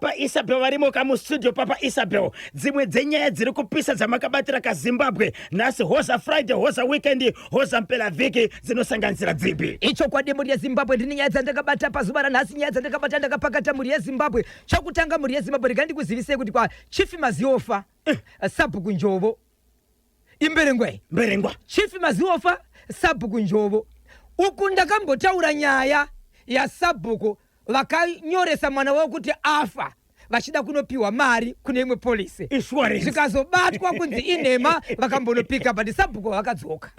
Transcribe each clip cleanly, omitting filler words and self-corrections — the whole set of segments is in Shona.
Papa Isabel varimo ka mustudio. Papa Isabel, dzimwe dzenyaya dziri kupisa dzamakabatira kaZimbabwe nhasi, hoza Friday, hoza weekend, hoza mpelavhiki, dzinosanganisira dzipi? Ichokwadi, mhuri yeZimbabwe, ndine nyaya dzandakabata pazuva ranhasi. Nyaya dzandakabata, ndakapakata, mhuri yeZimbabwe. Chokutanga, mhuri yeZimbabwe, regai ndikuzivisei kuti kwaChief Maziofa, Sabhuku Njovo, iMberengwa iyi. Mberengwa. Chief Maziofa, Sabhuku Njovo. Uku ndakambotaura nyaya yasabhuku vakanyoresa mwana wavo kuti afa, vachida kunopiwa mari kune imwe policy. Insurance. Zvikazobatwa kunzi inhema. Vakambonopika, but sabhuku vakadzoka.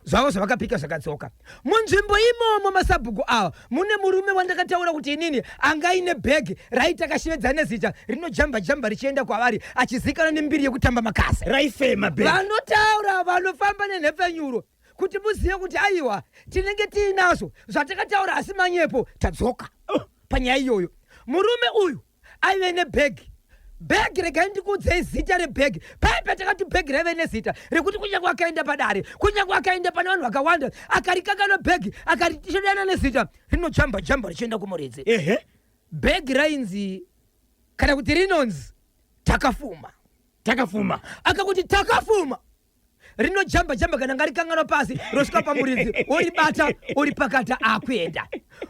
Zvavo zvavakapika zvakadzoka. Munzvimbo imomo masabhuku ava mune murume wandakataura kuti inini anga aine bhegi raiti akashevedza nezita, rinojamba jamba richienda kwavari, achizikanwa nembiri yekutamba makasa. Raifema bhegi. Vanotaura, vanofamba nenhepfenyuro kuti muzive kuti aiwa, tinenge tiinazvo zvatakataura, asi manyepo. Tadzoka panyaya iyoyo. Murume uyu aive nebhegi. Bhegi, regai ndikuudzei zita rebhegi. Pai patakati bhegi raive nezita rekuti kunyange akaenda padare, kunyange akaenda pane vanhu vakawanda, akarikakano bhegi, akaritishadana nezita, rinojamba jamba richienda kumuridzi. Bhegi rainzi, kana kuti rinonzi, Takafuma. Takafuma. Akakuti Takafuma, rinojamba jamba. Kana ngarikanganwa pasi, rosvika pamuridzi, oribata, oripakata, akuenda.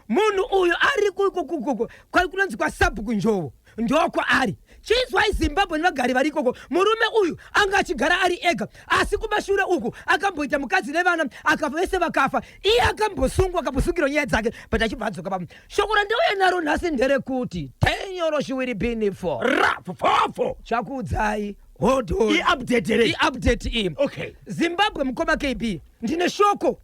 Munhu uyu ari kukokukoko kunonzi kwaSabhuku Njovo, ndoko ari. Chinzwai, Zimbabwe nevagari vari ikoko, murume uyu anga achigara ari ega, asi kumashure uku akamboita mukadzi nevana, akafa, vese vakafa. Iye akambosungwa, akambosungirwa nyaya dzake, but achibva adzoka pamwe. Shoko randauya naro nhasi nderekuti tenyoro shiwiri binifo Rafofofo. Chakuudzai, hold on. Iupdate here? Iupdate iyi. Zimbabwe, mukoma KB, ndine shoko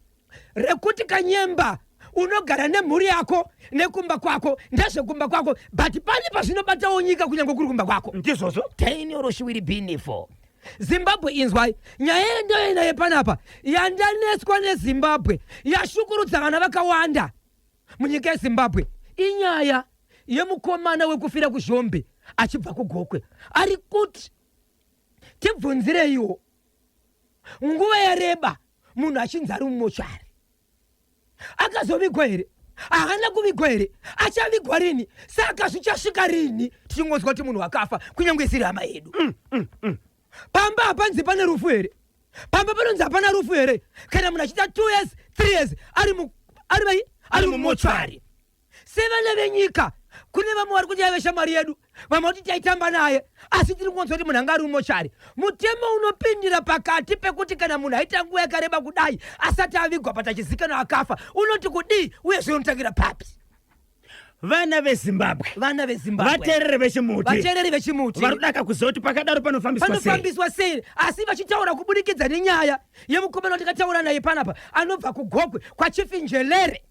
rekuti kanyemba unogara nemhuri yako nekumba kwako, ndezvekumba kwako, but pane pazvinobatawo nyika kunyange kuri kumba kwako. Ndizvozvo. Tenyoro shiwiri binifo. Zimbabwe, inzwai nyaya yendoinaye panapa yandanetswa neZimbabwe, yashukurudza vana vakawanda munyika yeZimbabwe. Inyaya yemukomana wekufira kuZhombe achibva kuGokwe, ari kuti tibvunzireiwo, nguva yareba munhu achinzi ari mumochari, akazovigwa here? Haana kuvigwa here? Achavigwa rini? Saka zvichasvika rini tichingonzwa kuti munhu akafa, kunyange isiri hama yedu? Pamba hapanzi pane rufu here? Pamba panonzi hapana rufu here kana munhu achiita 2 years, 3 years ari ari vai ari mumochari? Sevana venyika, kune vamwe vari kuti aive shamwari yedu, vamwe kuti taitamba naye, asi tiri kungonzwa kuti munhu anga ari mumochari. Mutemo unopindira pakati pekuti kana munhu aita nguva yakareba kudai asati avigwa, patachizikanwa akafa, unoti kudii, uye unotangira papi? Vana veZimbabwe. Vana veZimbabwe. Vateereri vechimuti. Vateereri vechimuti. Vari kudaka kuziva kuti pakadaro panofambiswa sei. Panofambiswa sei, asi vachitaura kubudikidza nenyaya yemukomana watakataura naye panapa, anobva kuGokwe kwaChief Njelere,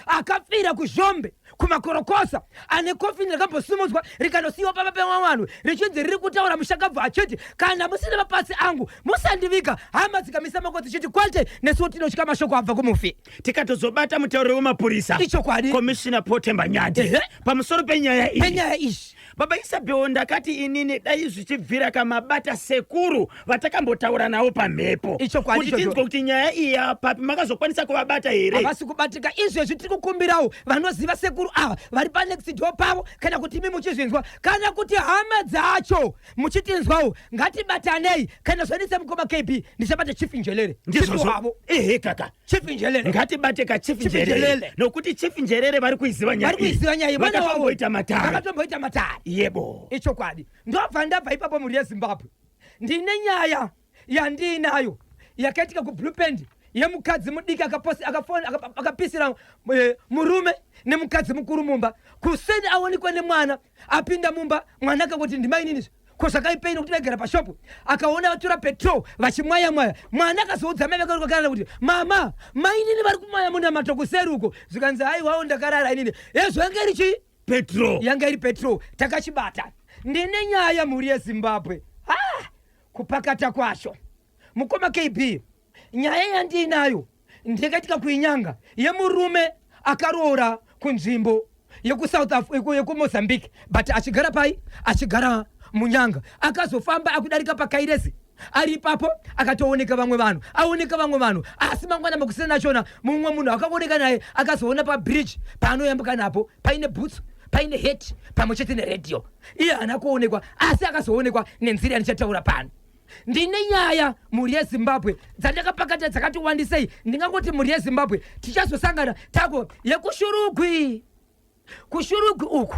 akafira kuZhombe kumakorokosa, ane kofini rakambosimudzwa rikanosiyiwa pamba pewavanhu, richinzi riri kutaura mushakabvu achiti, "Kana musina mapatsi angu, musandiviga." Hama dzikamisa mako dzichiti, "Kwete, nesuwo tinotya mashoko abva kumufi." Tikatozobata mutauriri wemapurisa. Ichokwadi. Commissioner Potemba Nyati. Pamusoro penyaya iyi. Penyaya iyi. Baba Isabel, ndakati inini dai zvichibvira kamabata sekuru vatakambotaura navo pamhepo. Ichokwadi. Kuti ichocho. tinzwe kuti nyaya iyi yapapi. Makazokwanisa kuvabata here? Havasi kubatika izvezvi. Tiri kukumbirawo vanoziva sekuru ava vari panext door pavo, kana kuti imi muchizvinzwa, kana kuti hama dzacho muchitinzwawo, ngatibatanei. Kana zvanetsa, mukoma KB, ndichabata Chief Njelere. Chief Ndizvozvo. wavo. Ehe kaka. Chief Njelere. Ngatibate kaChief Chief Njerere. Njelele. Nokuti Chief Njerere vari kuiziva nyaya Vari kuiziva nyaya iyi. Mwana wavo. Vakatomboita matare. Vakatomboita matare. Yebo. Ichokwadi. Ndobva ndabva ipapo, mhuri yeZimbabwe, ndine nyaya yandiinayo yakaitika kuBlue yemukadzi mudiki akapisira murume nemukadzi mukuru mumba. Kuseni aonekwa nemwana apinda mumba. Mwana akangoti, "Ndimainini, ko zvakaipei?" Nokuti vaigara pashopu. Akaona vatora petrol vachimwaya mwaya. Mwana akazoudza mai vake kuti, "Mama, mainini vari kumwaya munamato kuseri uko." Zvikanzi, "Haiwawo, ndakarara inini." Hezvo, yanga iri chii? Petrol. Yanga iri petrol. Takachibata. Ndine nyaya, mhuri yeZimbabwe, ah, kupakata kwacho. Mukoma KB, nyaya yandiinayo ndekaitika kuinyanga yemurume akaroora kunzvimbo yekuSouth, yekuMozambique, but achigara pai? Achigara muNyanga. Akazofamba akudarika pakairezi, ari ipapo akatooneka vamwe vanhu, aoneka vamwe vanhu. Asi mangwana makusina nachona, mumwe munhu akaoneka naye, akazoona pabridge paanoyambuka napo paine bhutsu. paine heti pamwe chete neredhiyo. Iye haana kuonekwa, asi akazoonekwa nenzira yandichataura pano. Ndine nyaya mhuri yeZimbabwe dzandakapakata dzakati wandisei. Ndingangoti mhuri yeZimbabwe tichazosangana tako yekuShurugwi. KuShurugwi uku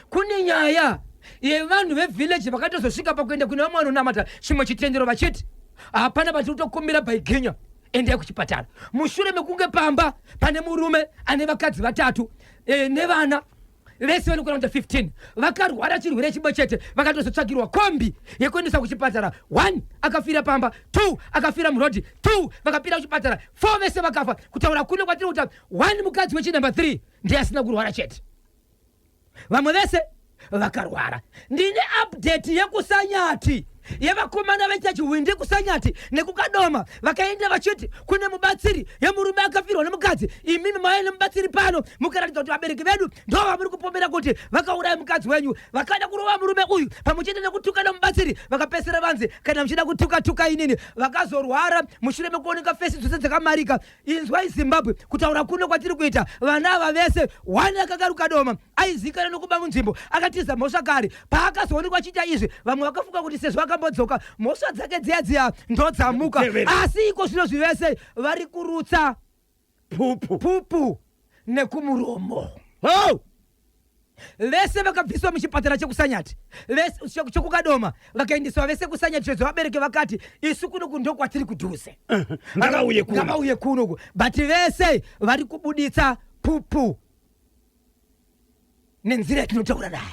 kune nyaya yevanhu vevillage vakatozosvika pakuenda kune vamwe vanonamata chimwe chitendero vachiti hapana patiri kutokumbira bhaiginya endai kuchipatara mushure mekunge pamba pane murume ane vakadzi vatatu e, nevana vese vanokwana kuita 15 vakarwara chirwere chimwe chete vakatozotsvagirwa kombi yekuendesa kuchipatara 1 akafira pamba 2 akafira murodhi 2 vakapira kuchipatara 4 vese vakafa kutaura kuno kwatiri kuta 1 mukadzi wechinumber 3 ndiye asina kurwara chete vamwe vese vakarwara ndine update yekusanyati yevakomana vechachihwindi kusanyati nekukadoma vakaenda vachiti kune mubatsiri yemurume akafirwa nemukadzi imimi mauya nemubatsiri pano mukaratidza kuti vabereki vedu ndo vamuri kupomera kuti vakauraya mukadzi wenyu vakada kurova murume uyu pamwe chete nekutuka nemubatsiri vakapesera vanzi kana muchida kutuka tuka inini vakazorwara mushure mekuoneka fesi dzose dzakamarika Inzwai Zimbabwe, kutaura kuno kwatiri kuita, vana ava vese, one akanga ari kuKadoma aizivikanwa nokuba munzvimbo, akatiza mhosva kare. Paakazoonekwa achiita izvi, vamwe vakafunga kuti sezvo akambodzoka, mhosva dzake dziya dziya ndodzamuka. Asi iko zvino zvi vese vari kurutsa pupu pupu nekumuromo. Oh! Vese vakabviswa muchipatara chekuSanyati, vese chekuKadoma, vakaendeswa vese kuSanyati sezvo vabereki vakati isu kunoku ndokwatiri kudhuze. Ngavauye kuno. Ngavauye kunoku. But vese vari kubuditsa pupu nenzira yatinotaura nayo.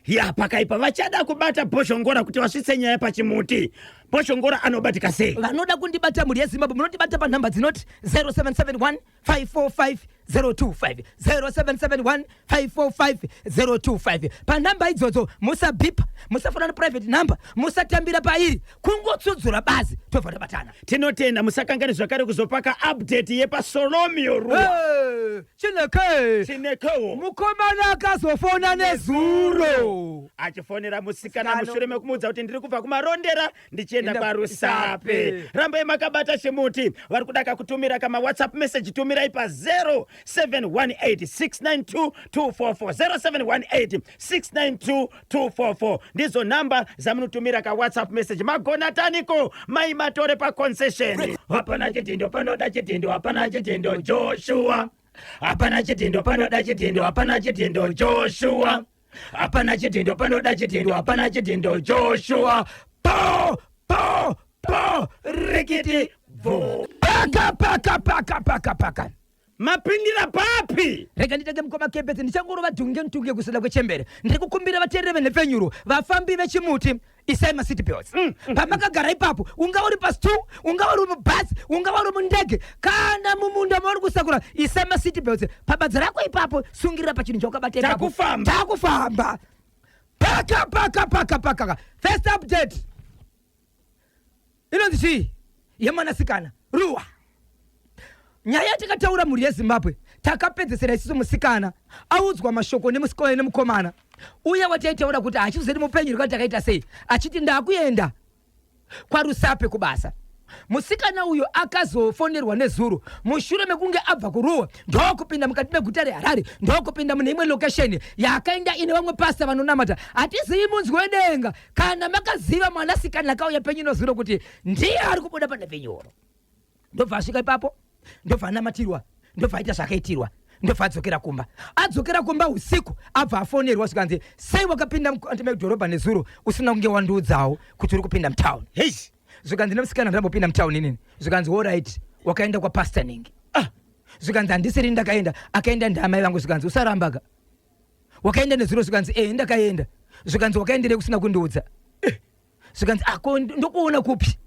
Ya pakaipa vachada kubata Bhozhongora kuti vasvitse nyaya pachimuti. Bhozhongora anobatika sei? Vanoda kundibata mhuri yeZimbabwe munondibata panhamba dzinoti 0771 545 025 0771 545 025 panhamba idzodzo musabhipa musafona neprivate number musatambira pairi kungotsudzura bazi tobva tabatana Tinotenda musakangani zvakare kuzopaka update yepaSolomio Ruwa. Hey, Chineke Chinekewo mukomana akazofona nezuro achifonera musikana Musikana. mushure mekumuudza kuti ndiri kubva kumarondera ndichienda Enda kwaRusape. Rusape. Rambai makabata chimuti. Vari kudaka kutumira kama WhatsApp message tumirai pa 0718692244 0718692244 ndidzo nhamba dzamunotumira ka WhatsApp message. Magona taniko mai matore pa concession. Hapana chidhindo panoda chidhindo hapana chidhindo Joshua. Hapana chidhindo panoda chidhindo hapana chidhindo Joshua. Hapana chidhindo panoda chidhindo hapana chidhindo Joshua. Po po po rikiti Bvo. Paka paka paka paka paka. Mapindira papi? Rega nditenge mukoma Kebetse ndichangorova dhunge ntunge kusada kwechembere. Ndiri kukumbira vateereri venhepfenyuro, vafambi vechimuti, isai maseat belts. Pamakagara ipapo, unga uri pastool, unga uri mubhazi, unga uri mundege, kana mumunda mauri kusakura, isai maseat belts. Pabadza rako ipapo, sungirira pachinhu chawakabata ipapo. Takufamba. Takufamba. Paka paka paka paka. First update. Inonzi chii? Yemwanasikana Ruwa. Nyaya yatakataura mhuri yeZimbabwe takapedzesera isusu musikana audzwa mashoko nemusikana nemukomana uye wataitaura kuti hachizeri mupenyu rikati takaita sei achiti ndakuenda kwaRusape kubasa. Musikana uyu akazofonerwa nezuro mushure mekunge abva kuRuwa ndokupinda mukati meguta reHarare ndokupinda mune imwe location yaakaenda ine vamwe pasta vanonamata. Hatizivi munzwi wedenga kana makaziva mwanasikana akauya penyu nozuro kuti ndiye ari kubuda panhepfenyuro. Ndobva asvika ipapo ndobva anamatirwa ndobva aita zvaakaitirwa ndobva adzokera kumba. Adzokera kumba usiku abva afonerwa zvikanzi sei wakapinda mukati medhorobha nezuro usina kunge wandiudzawo kuti uri kupinda mutown. Hey. Zvikanzi nemusikana ndambopinda mutown inini. Zvikanzi alright wakaenda kwapastor ningi. Ah. Zvikanzi handisiri ndakaenda akaenda ndaamai vangu. Zvikanzi usaramba ka wakaenda nezuro. Zvikanzi eh ndakaenda. Zvikanzi wakaenderei kusina kundiudza. Zvikanzi ako ndokuona kupi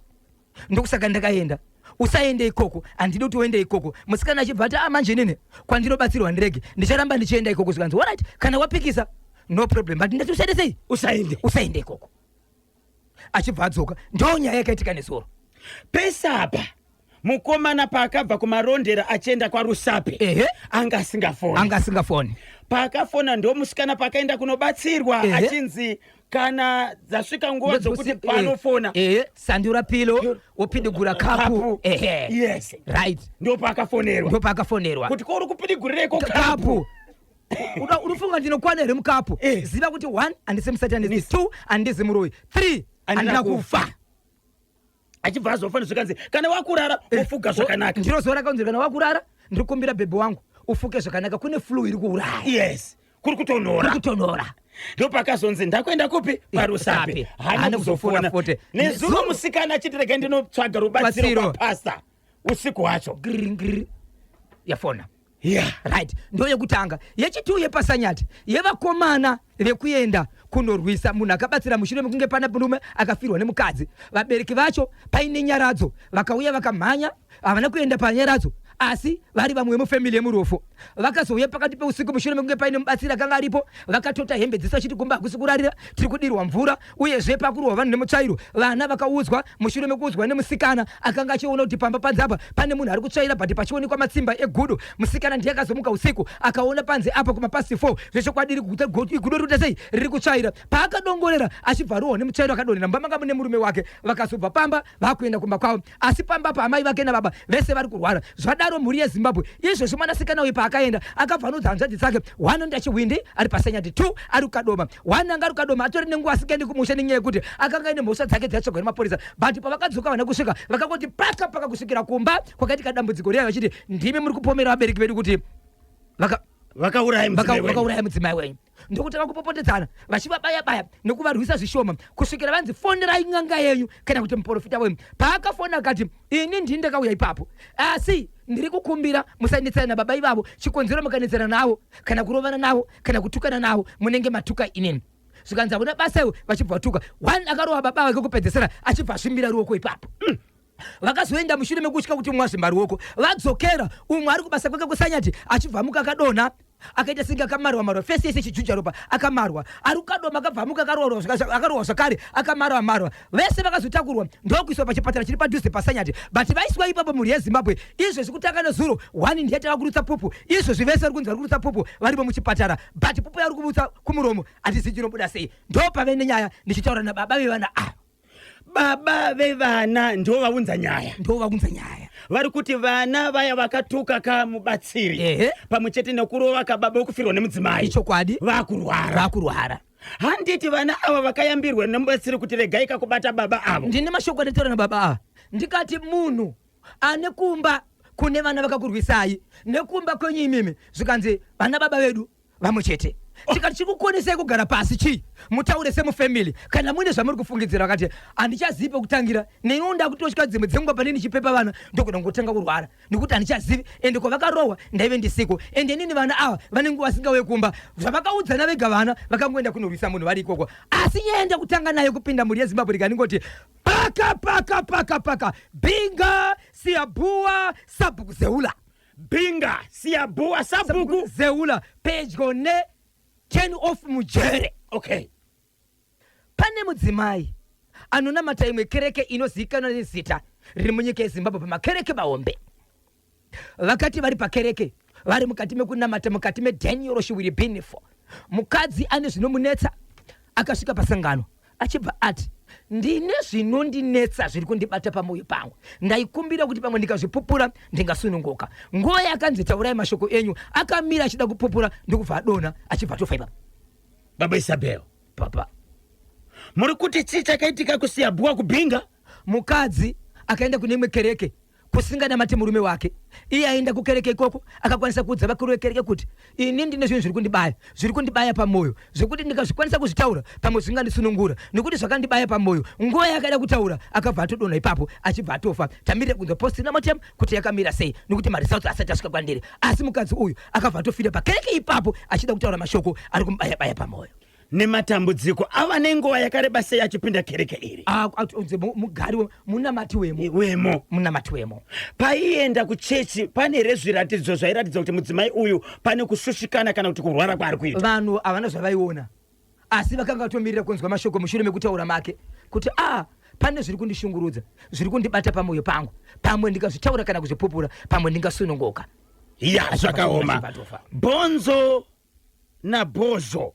ndokusaka ndakaenda usaende ikoko handidi kuti uende ikoko. Musikana achibva ati ah manje inini kwandinobatsirwa ndirege ndicharamba ndichienda ikoko. Zvikanzi alright kana wapikisa no problem but ndati usaende sei usaende usaende ikoko. Achibva adzoka. Ndo nyaya yakaitika nezuro. Pese apa mukomana paakabva kumarondera achienda kwaRusape Ehe. anga asingafoni. Anga asingafoni. Paakafona ndo musikana paakaenda kunobatsirwa Ehe. achinzi kana dzasvika nguva dzokuti panofona Ehe, sandura pilo wopidigura kapu. Kapu. Ehe. Yes. Right. Ndo paakafonerwa Ndo paakafonerwa kuti ko uri kupidigurireko kapu. kapu. Unofunga ndinokwana here mukapu? Ziva kuti 1 handisi musatanist, 2 handizi muroyi, 3 handina kufa. Achibva azofa zvikanzi kana wakurara wofuga zvakanaka. Ndiro zuva rakanzi kana wakurara, ndiri kumbira bhebhi wangu ufuke zvakanaka, kune flu iri kuuraya. Yes, kuri kutonhora. Kuri kutonhora. Ndopakazonzi ndakuenda kupi? PaRusape. Haana kuzofona futi. Nezuro musikana achiti rega ndinotsvaga rubatsiro Rubatsiro. kwapasta usiku hwacho. Grr, grr. Yafona. Yeah. Right, ndo yekutanga. Yechitwo yepaSanyati, yevakomana vekuenda kunorwisa munhu akabatsira mushure mekunge pana murume akafirwa nemukadzi. Vabereki vacho paine nyaradzo vakauya vakamhanya, havana kuenda panyaradzo, asi vari vamwe vemufamily yemurufu. Vakazouya pakati peusiku mushure mekunge paine mubatsiri akanga aripo, vakatota hembe dzese vachiti kumba hakusi kurarira, tiri kudirwa mvura, uyezve pakurwa vanhu nemutsvairo. Vana vakaudzwa, mushure mekuudzwa nemusikana akanga achiona kuti pamba panze apa pane munhu ari kutsvaira, but pachionekwa matsimba egudo. Musikana ndiye akazomuka usiku akaona panze apa kumapast 4 zvechokwadi gudo riri kuita sei? Riri kutsvaira. Paakadongorera achibva rohwa nemutsvairo, akadonhera mumba manga mune murume wake. Vakazobva pamba vakuenda kumba kwavo, asi pamba pa amai vake nababa vese vari kurwara. Zvadaro, mhuri yeZimbabwe, izvezvi mwanasikana uyu paakaenda akabva anodza hanzvadzi dzake. One ndaChihwindi ari paSanyati, two ari kuKadoma. One anga ari kuKadoma atori nenguva asingaendi kumusha nenyaya yekuti akanga aine mhosva dzake dzaitsvagwa nemapurisa, but pavakadzoka vana kusvika vakangoti paka paka kusvikira kumba kwakaitika dambudziko riya, vachiti ndimi muri kupomera vabereki vedu kuti vakauraya mudzimai wenyu. Vakauraya mudzimai wenyu. Ndokutanga kupopotedzana vachivabaya baya nekuvarwisa zvishoma kusvikira vanzi fonerai n'anga yenyu kana kuti muprofita wenyu. Paakafona akati, "Ini ndini ndakauya ipapo, asi ndiri kukumbira musanetsana nababa ivavo. Chikonzero, mukanetsana navo kana kurovana navo kana kutukana navo, munenge matuka inini." Zvikanzi hakuna basa iwe. Vachibva vatuka. One akarova baba vake kupedzesera achibva asvimbira ruoko ipapo. Vakazoenda mushure mekutya kuti umwe azvimba ruoko. Vadzokera, umwe ari kubasa kwake kuSanyati achibva amuka akadonha, akaita senge akamarwa marwa, face yese ichijuja ropa, akamarwa. Ari kukadoma akabva amuka akarohwa zvakare, akamarwa marwa. Vese vakazotakurwa ndokuiswa pachipatara chiri padhuze paSanyati, but vaiswa ipapo, mhuri yeZimbabwe, izvezvi kutanga nezuro one ndiye tava kurutsa pupu. Izvezvi vese vari kunzi vari kurutsa pupu varimo muchipatara, but pupu yavari kubutsa kumuromo hatizivi chinobuda sei. Ndo pave nenyaya ndichitaura nababa vevana ava. Baba vevana ndo vaunza nyaya. Ndo vaunza nyaya. Vari kuti vana vaya vakatuka kamubatsiri pamwe chete nekurova kababa wekufirwa nemudzimai. Ichokwadi. Vakurwara. Vakurwara. Handiti vana ava vakayambirwa nemubatsiri kuti regai kakubata baba avo? Ndine mashoko anditaura nababa ava, ndikati munhu ane kumba kune vana vakakurwisai nekumba kwenyu imimi. Zvikanzi vana baba vedu vamwe chete. Tikati chikukonesai kugara pasi chii, mutaure semufamily kana mune zvamuri kufungidzira? Vakati handichazivi pekutangira, neniwo ndakutotya, dzimwe dzenguva pane ndichipepa vana ndogona kungotanga kurwara nekuti handichazivi, ende kwavakarohwa ndaive ndisiko, ende inini vana ava vane nguva vasingauye kumba. Zvavakaudzana vega, vana vakangoenda kunorwisa munhu vari ikoko. Asi nyaya ndakutanga nayo kupinda, mhuri yeZimbabwe, rikaningoti paka paka paka paka Binga Siyabhuwa, Sabhuku Zeula. Binga Siyabhuwa, Sabhuku Zeula, pedyo ne 10 off mujere. Pane mudzimai anonamata imwe kereke inozivikanwa nezita riri munyika yeZimbabwe pamakereke mahombe. Vakati vari pakereke, vari mukati mekunamata, mukati meDaniel Shiwiri Binifo, mukadzi ane zvinomunetsa akasvika pasangano achibva ati, "Ndine zvinondinetsa zviri kundibata pamwoyo pangu, ndaikumbira kuti pamwe ndikazvipupura ndingasununguka." Nguva yakanzi taurai mashoko enyu, akamira achida kupupura ndokubva adonha achibva atofa ipapo. Baba Isabel. Papa. Muri kuti chii chakaitika kuSiyabhuwa kuBinga? Mukadzi akaenda kune imwe kereke kusinganamati murume wake. Iye aenda kukereke ikoko akakwanisa kuudza vakuru vekereke kuti ini ndine zvinhu zviri kundibaya, zviri kundibaya pamwoyo, zvekuti ndikazvikwanisa kuzvitaura pamwe zvingandisunungura nekuti zvakandibaya pamwoyo. Nguva yaakada kutaura akabva atodonha ipapo achibva atofa. Tamirira kunzwa post-mortem kuti yakamira sei nekuti maresults asati asvika kwandiri, asi mukadzi uyu akabva atofira pakereke ipapo achida kutaura mashoko ari kumubayabaya pamwoyo. Nematambudziko ava nenguva yakareba sei achipinda kereke iri? Ah, mugari munamati wemo. Wemo. Munamati wemo. Paienda kuchechi, pane here zviratidzo zvairatidza kuti mudzimai uyu pane kushushikana kana kuti kurwara kwaari kuita? Vanhu havana zvavaiona, asi vakanga vatomirira kunzwa mashoko mushure mekutaura make kuti a pane zviri kundishungurudza, zviri kundibata pamwoyo pangu, pamwe ndikazvitaura kana kuzvipupura pamwe ndingasununguka. Ya, zvakaoma. Achibva atofa. Bhonzo nabhozho.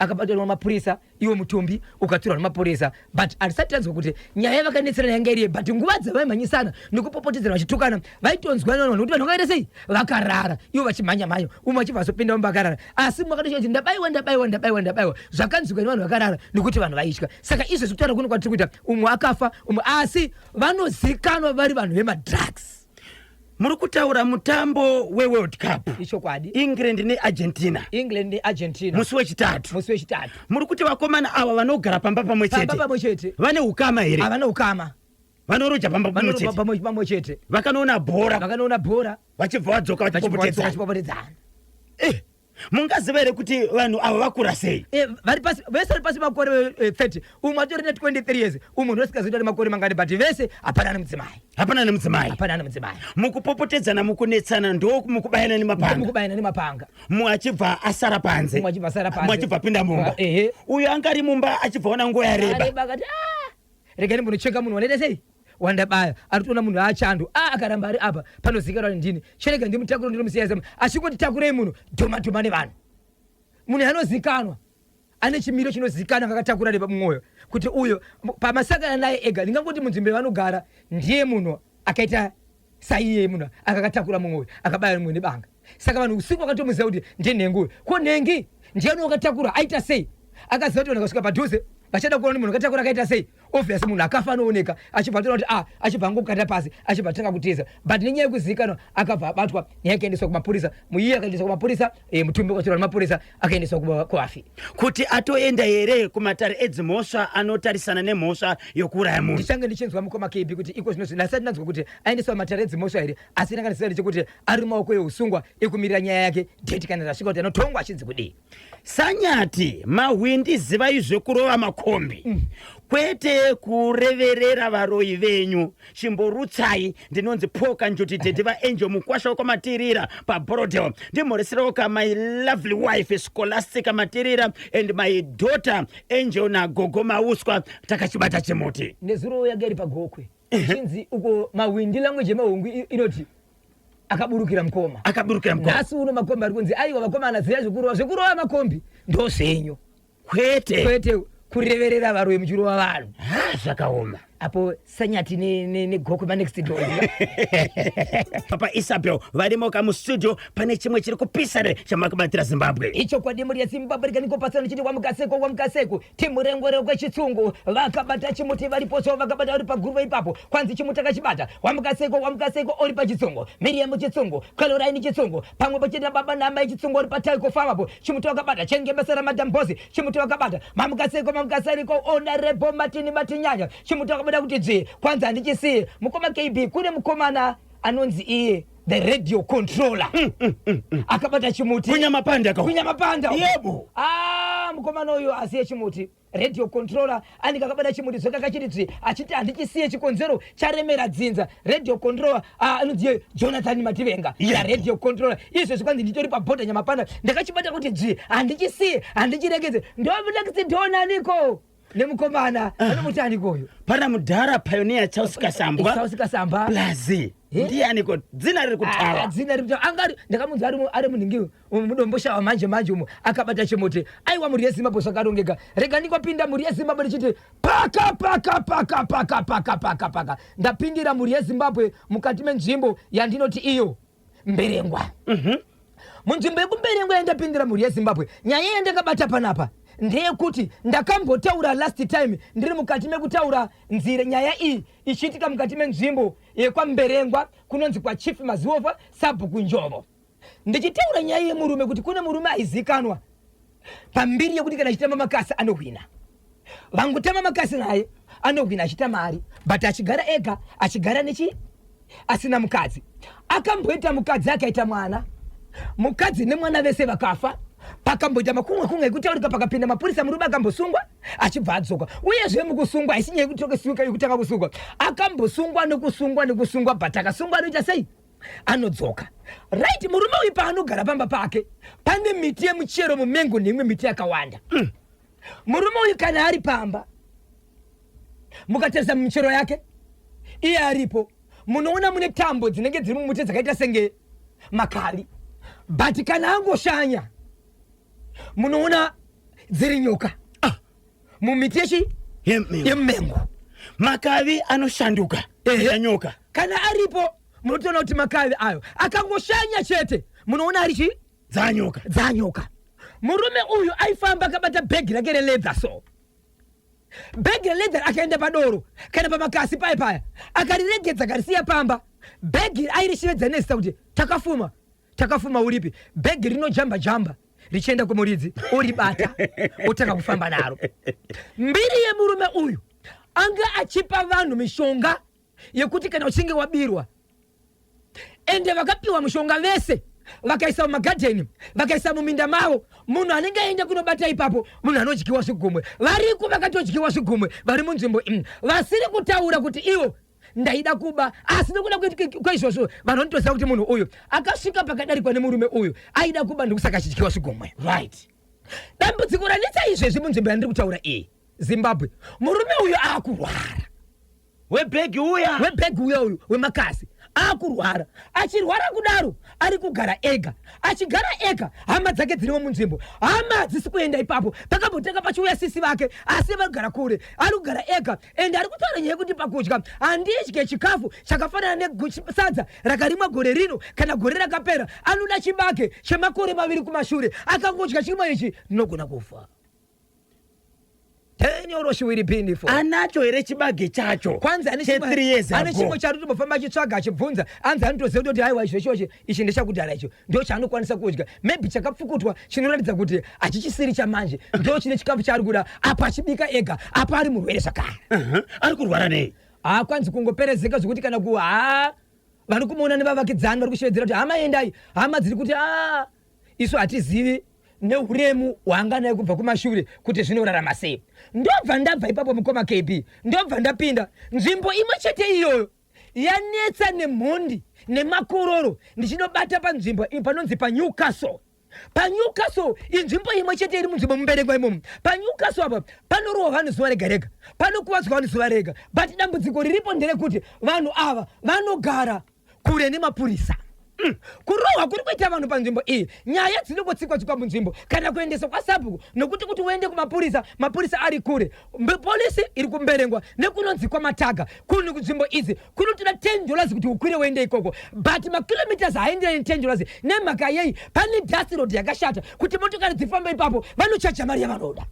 Akabatwa nemapurisa, iwo mutumbi ukatorwa nemapurisa, but hatisati tanzwa kuti nyaya yavakanetserana yanga iriye. But nguva dzavaimhanyisana nekupopotedzana vachitukana, vaitonzwana vanhu kuti vanhu vakaita sei, vakarara ivo vachimhanya mhanya, umwe achibva azopinda mumba akarara. Asi mumwe akatosvika kuti ndabaiwa, ndabaiwa, ndabaiwa, ndabaiwa. Zvakanzwika nevanhu vakarara nekuti vanhu vaitya. Saka izvezvi kutaura kuno kwatiri kuita, umwe akafa, umwe asi vanozikanwa vari vanhu vemadrugs. Muri kutaura mutambo weWorld Cup? Ichokwadi. England neArgentina. England neArgentina. Musi wechitatu. Musi wechitatu. Muri kuti vakomana ava vanogara pamba pamwe pamba chete pamwe chete. Vane ukama here? Havana ukama. Vanoroja pamba pamwe Vanoroja chete. Pamwe chete. Vakanoona bhora. Vakanoona bhora. Vachibva vadzoka vachipopotedzana. Vachipopotedzana. Mungaziva here kuti vanhu ava vakura sei? Vari pasi, vese vari pasi makore 30. Umwe atori ne23 years, umwe ndosikazoita nemakore mangani, but vese hapana nemudzimai. Hapana nemudzimai. Hapana nemudzimai. Mukupopotedzana, mukunetsana, ndo mukubayana nemapanga. Mukubayana nemapanga. Mumwe achibva asara panze. Mumwe achibva asara panze. Mumwe achibva apinda mumba. Ehe. Uyo anga ari mumba achibva ona nguva yareba. Areba, akati, "Ah, regai ndimbonocheka munhu wanoita sei wandabaya." Ari kutoona munhu achando a akaramba ari apa panozikanwa ndini, chirega ndimutakure ndinomusiya sema. Achingoti takurei munhu, dhoma dhoma nevanhu. Munhu anozikanwa, ane chimiro chinozikanwa, akatakura nepamwoyo kuti uyo pamasangana naye ega, ndingangoti munzvimbo yavanogara ndiye munhu akaita saiye, munhu akakatakura mumwe uyu akabaya mumwe nebanga. Saka vanhu usiku vakatomuziva kuti ndenhengi uyu. Ko nhengi ndiani wakatakura, aita sei? Akaziva kuti vanhu vakasvika padhuze vachada kuona kuti munhu akatakura akaita sei. Obvious munhu akafa anooneka. Achibva atoona kuti ah, achibva angokata pasi, achibva atanga kutiza. But nenyaya yekuzivikanwa akabva abatwa, nyaya ikaendeswa kumapurisa. Muiye akaendeswa kumapurisa, mutumbi ukatorwa nemapurisa, akaendeswa kuvafi. Kuti atoenda here kumatare edzimhosva anotarisana nemhosva yokuuraya munhu? Ndichange ndichinzwa mukoma KB kuti iko zvino ndasati ndanzwa kuti aendeswa matare edzimhosva here, asi ndanga ndisina ndechekuti ari mumaoko eusungwa ekumirira nyaya yake date kana rasvika kuti anotongwa achinzi kudii. Sanyati mahwindi, zivai zvekurova makombi, kwete kureverera varoyi venyu. Chimborutsai. Ndinonzi Poka Njuti, daddy vaAngel Mukwasha wekwaMatirira paBorodale. Ndimhoreserawo ka my lovely wife Scholastica Matirira and my daughter Angel nagogo Mauswa. Takachibata chimuti. Nezuro yanga iri paGokwe, chinzi uko mahwindi, language yemahungwi inoti akaburukira mukoma. Akaburukira mukoma. Nhasi uno makombi ari kunzi aiwa, vakomana, ziya zvekurova, zvekurova makombi ndo zvenyu. Kwete. Kwete kureverera varoyi muchirova vanhu. Ha, zvakaoma. Apo Sanyati neGokwe manext door. Papa Isabel varimo kamustudio. Pane chimwe chiri kupisa re chamakabatira Zimbabwe? Ichokwadi, mhuri yeZimbabwe, rikanikopasana chiti wamukaseko, wamukaseko, timurengwere kwechitsungu. Vakabata chimuti variposo, vakabata vari paguruve ipapo. Kwanzi chimuti akachibata wamukaseko, wamukaseko, uri pachitsungu, Miriam Chitsungu, Caroline Chitsungu, pamwe pochete nababa namai Chitsungu uri pataiko famapo. Chimuti wakabata chenge basa ramadambozi. Chimuti wakabata mamukaseko, mamukasariko, Honorable Martin Matinyanya. Chimuti wakabata kuti dzvi, kwanzi handichisiye. Mukoma KB, kune mukomana anonzi iye the Radio Controller akabata chimuti. Kunyamapanda ka. Kunyamapanda. Yebo. Ah, mukomana uyu asiye chimuti. Radio Controller anenge akabata chimuti zvoka kachiti dzvi, achiti handichisiye, chikonzero charemera dzinza. Radio Controller, ah, anonzi iye Jonathan Mativenga. Radio Controller izvezvi kwanzi nditori pabhodha Nyamapanda, ndakachibata kuti dzvi, handichisiye, handichiregedze. Ndonext donaniko nemukomana anomuti anikoyo? Pana mudhara Pioneer Charles Kasambwa. Charles Kasamba. Plus Eh? ndianiko dzina riri Ah, kutaura? Dzina riri kutaura anga ndakamunzwa ari munhingi umu muDomboshawa manje manje umu akabata chimuti. Aiwa, mhuri yeZimbabwe, zvakarongeka. Rega ndingopinda, mhuri yeZimbabwe, ndichiti paka paka paka paka paka paka paka. Ndapindira, mhuri yeZimbabwe, mukati menzvimbo yandinoti iyo Mberengwa. Munzvimbo yekuMberengwa yandapindira, mhuri yeZimbabwe, nyaya yandakabata panapa ndeyekuti ndakambotaura last time ndiri mukati mekutaura nzire, nyaya iyi ichiitika mukati menzvimbo yekwaMberengwa kunonzi kwaChief Maziova, Sabhuku Njovo, ndichitaura nyaya yemurume kuti kune murume aizikanwa pambiri yekuti kana achitamba makasi anohwina. Vangotamba makasi naye anohwina, achiita mari, but achigara ega, achigara nechi asina mukadzi. Akamboita mukadzi, akaita mwana, mukadzi nemwana vese vakafa. Pakamboita makumwe kumwe ekutaurika, pakapinda mapurisa, murume akambosungwa achibva adzoka. Uyezve mukusungwa haisi nyaya yekuti yekutanga kusungwa, akambosungwa nekusungwa nekusungwa, but akasungwa anoita sei? Anodzoka. Right, murume uyu paanogara pamba pake pane miti yemuchero, mumengo neimwe miti yakawanda. Murume uyu kana ari pamba, mukatarisa mumichero yake iye aripo, munoona mune tambo dzinenge dziri mumuti dzakaita senge makali, but kana angoshanya munoona. Dziri nyoka. Ah. Mumiti yechi yemumengo. Makavi anoshanduka Ehe. nyoka. Kana aripo munotoona kuti makavi ayo akangoshanya chete munoona ari chii? Dzanyoka. Dzanyoka. Murume uyu aifamba akabata bhegi rake releather so. Bhegi releather akaenda padoro kana pamakasi paye paya akariregedza akarisiya pamba. Bhegi airishivedza nezita kuti takafuma. Takafuma uripi? Bhegi rinojamba jamba richienda kumuridzi oribata otanga kufamba naro. Mbiri yemurume uyu anga achipa vanhu mishonga yekuti kana uchinge wabirwa, ende vakapiwa mushonga vese vakaisa mumagadheni, vakaisa muminda mavo, munhu anenge aenda kunobata ipapo munhu anodyiwa zvigumwe. Variko vakatodyiwa zvigumwe vari munzvimbo iyi vasiri kutaura kuti ivo ndaida kuba, asi nekuda kweizvozvo vanhu vanotoziva kuti munhu uyu akasvika pakadarikwa nemurume uyu aida kuba, ndokusaka achidyiwa zvigumwe. Dambudziko ranetsa izvezvi munzvimbo yandiri kutaura iyi, Zimbabwe, murume uyu aakurwara. Webhegi uya. Webhegi uya uyu wemakasi aakurwara. Achirwara kudaro ari kugara ega. Achigara ega, hama dzake dzirimo munzvimbo, hama hadzisi kuenda ipapo. Pakambotanga pachiuya sisi vake, asi vari kugara kure. Ari kugara ega ende ari kutaura nyaya yekuti pakudya handidye chikafu chakafanana nesadza rakarimwa gore rino kana gore rakapera. Anoda chibage chemakore 2 kumashure. Akangodya chimwe ichi ndinogona kufa. Anacho here chibage chacho? Kwanzi ane chimwe chaari kutombofamba achitsvaga achibvunza, anzi anotoziva kutoti haiwa izvo ichochi ichi ndechakudhara, icho ndo chaanokwanisa kudya, maybe chakapfukutwa chinoratidza kuti hachichisiri chamanje, ndo chine chikafu chaari kuda apo achibika ega, apo ari murwere zvakare. Ari kurwara nei? Ha, kwanzi kungoperezeka zvokuti kana ku ha vari kumuona nevavakidzani vari kushevedzera kuti hama endai, hama dziri kuti a isu hatizivi neuremu hwaanga naye kubva kumashure kuti zvinorarama sei. Ndobva ndabva ipapo mukoma KB, ndobva ndapinda nzvimbo imwe chete iyoyo yanetsa nemhondi nemakororo, ndichinobata panzvimbo panonzi paNewcastle. PaNewcastle inzvimbo imwe chete iri munzvimbo muMberengwa imomo. PaNewcastle apa panorohwa vanhu zuva rega rega, panokuvadzwa vanhu zuva rega, but dambudziko riripo nderekuti vanhu ava vanogara kure nemapurisa. Kurohwa kuri kuita vanhu panzvimbo iyi, nyaya dzinongotsikwa-tsikwa munzvimbo kana kuendeswa kwasabhuku, nokuti kuti uende kumapurisa, mapurisa ari kure. Polisi iri kuMberengwa nekunonzi kwaMataga. Kunhu kunzvimbo idzi kunotoda 10 dollars kuti ukwire uende ikoko, but makilometers haaenderani 10 dollars. Nemhaka yei? Pane dust road yakashata, kuti motokari dzifambe ipapo vanochaja mari yavanoda.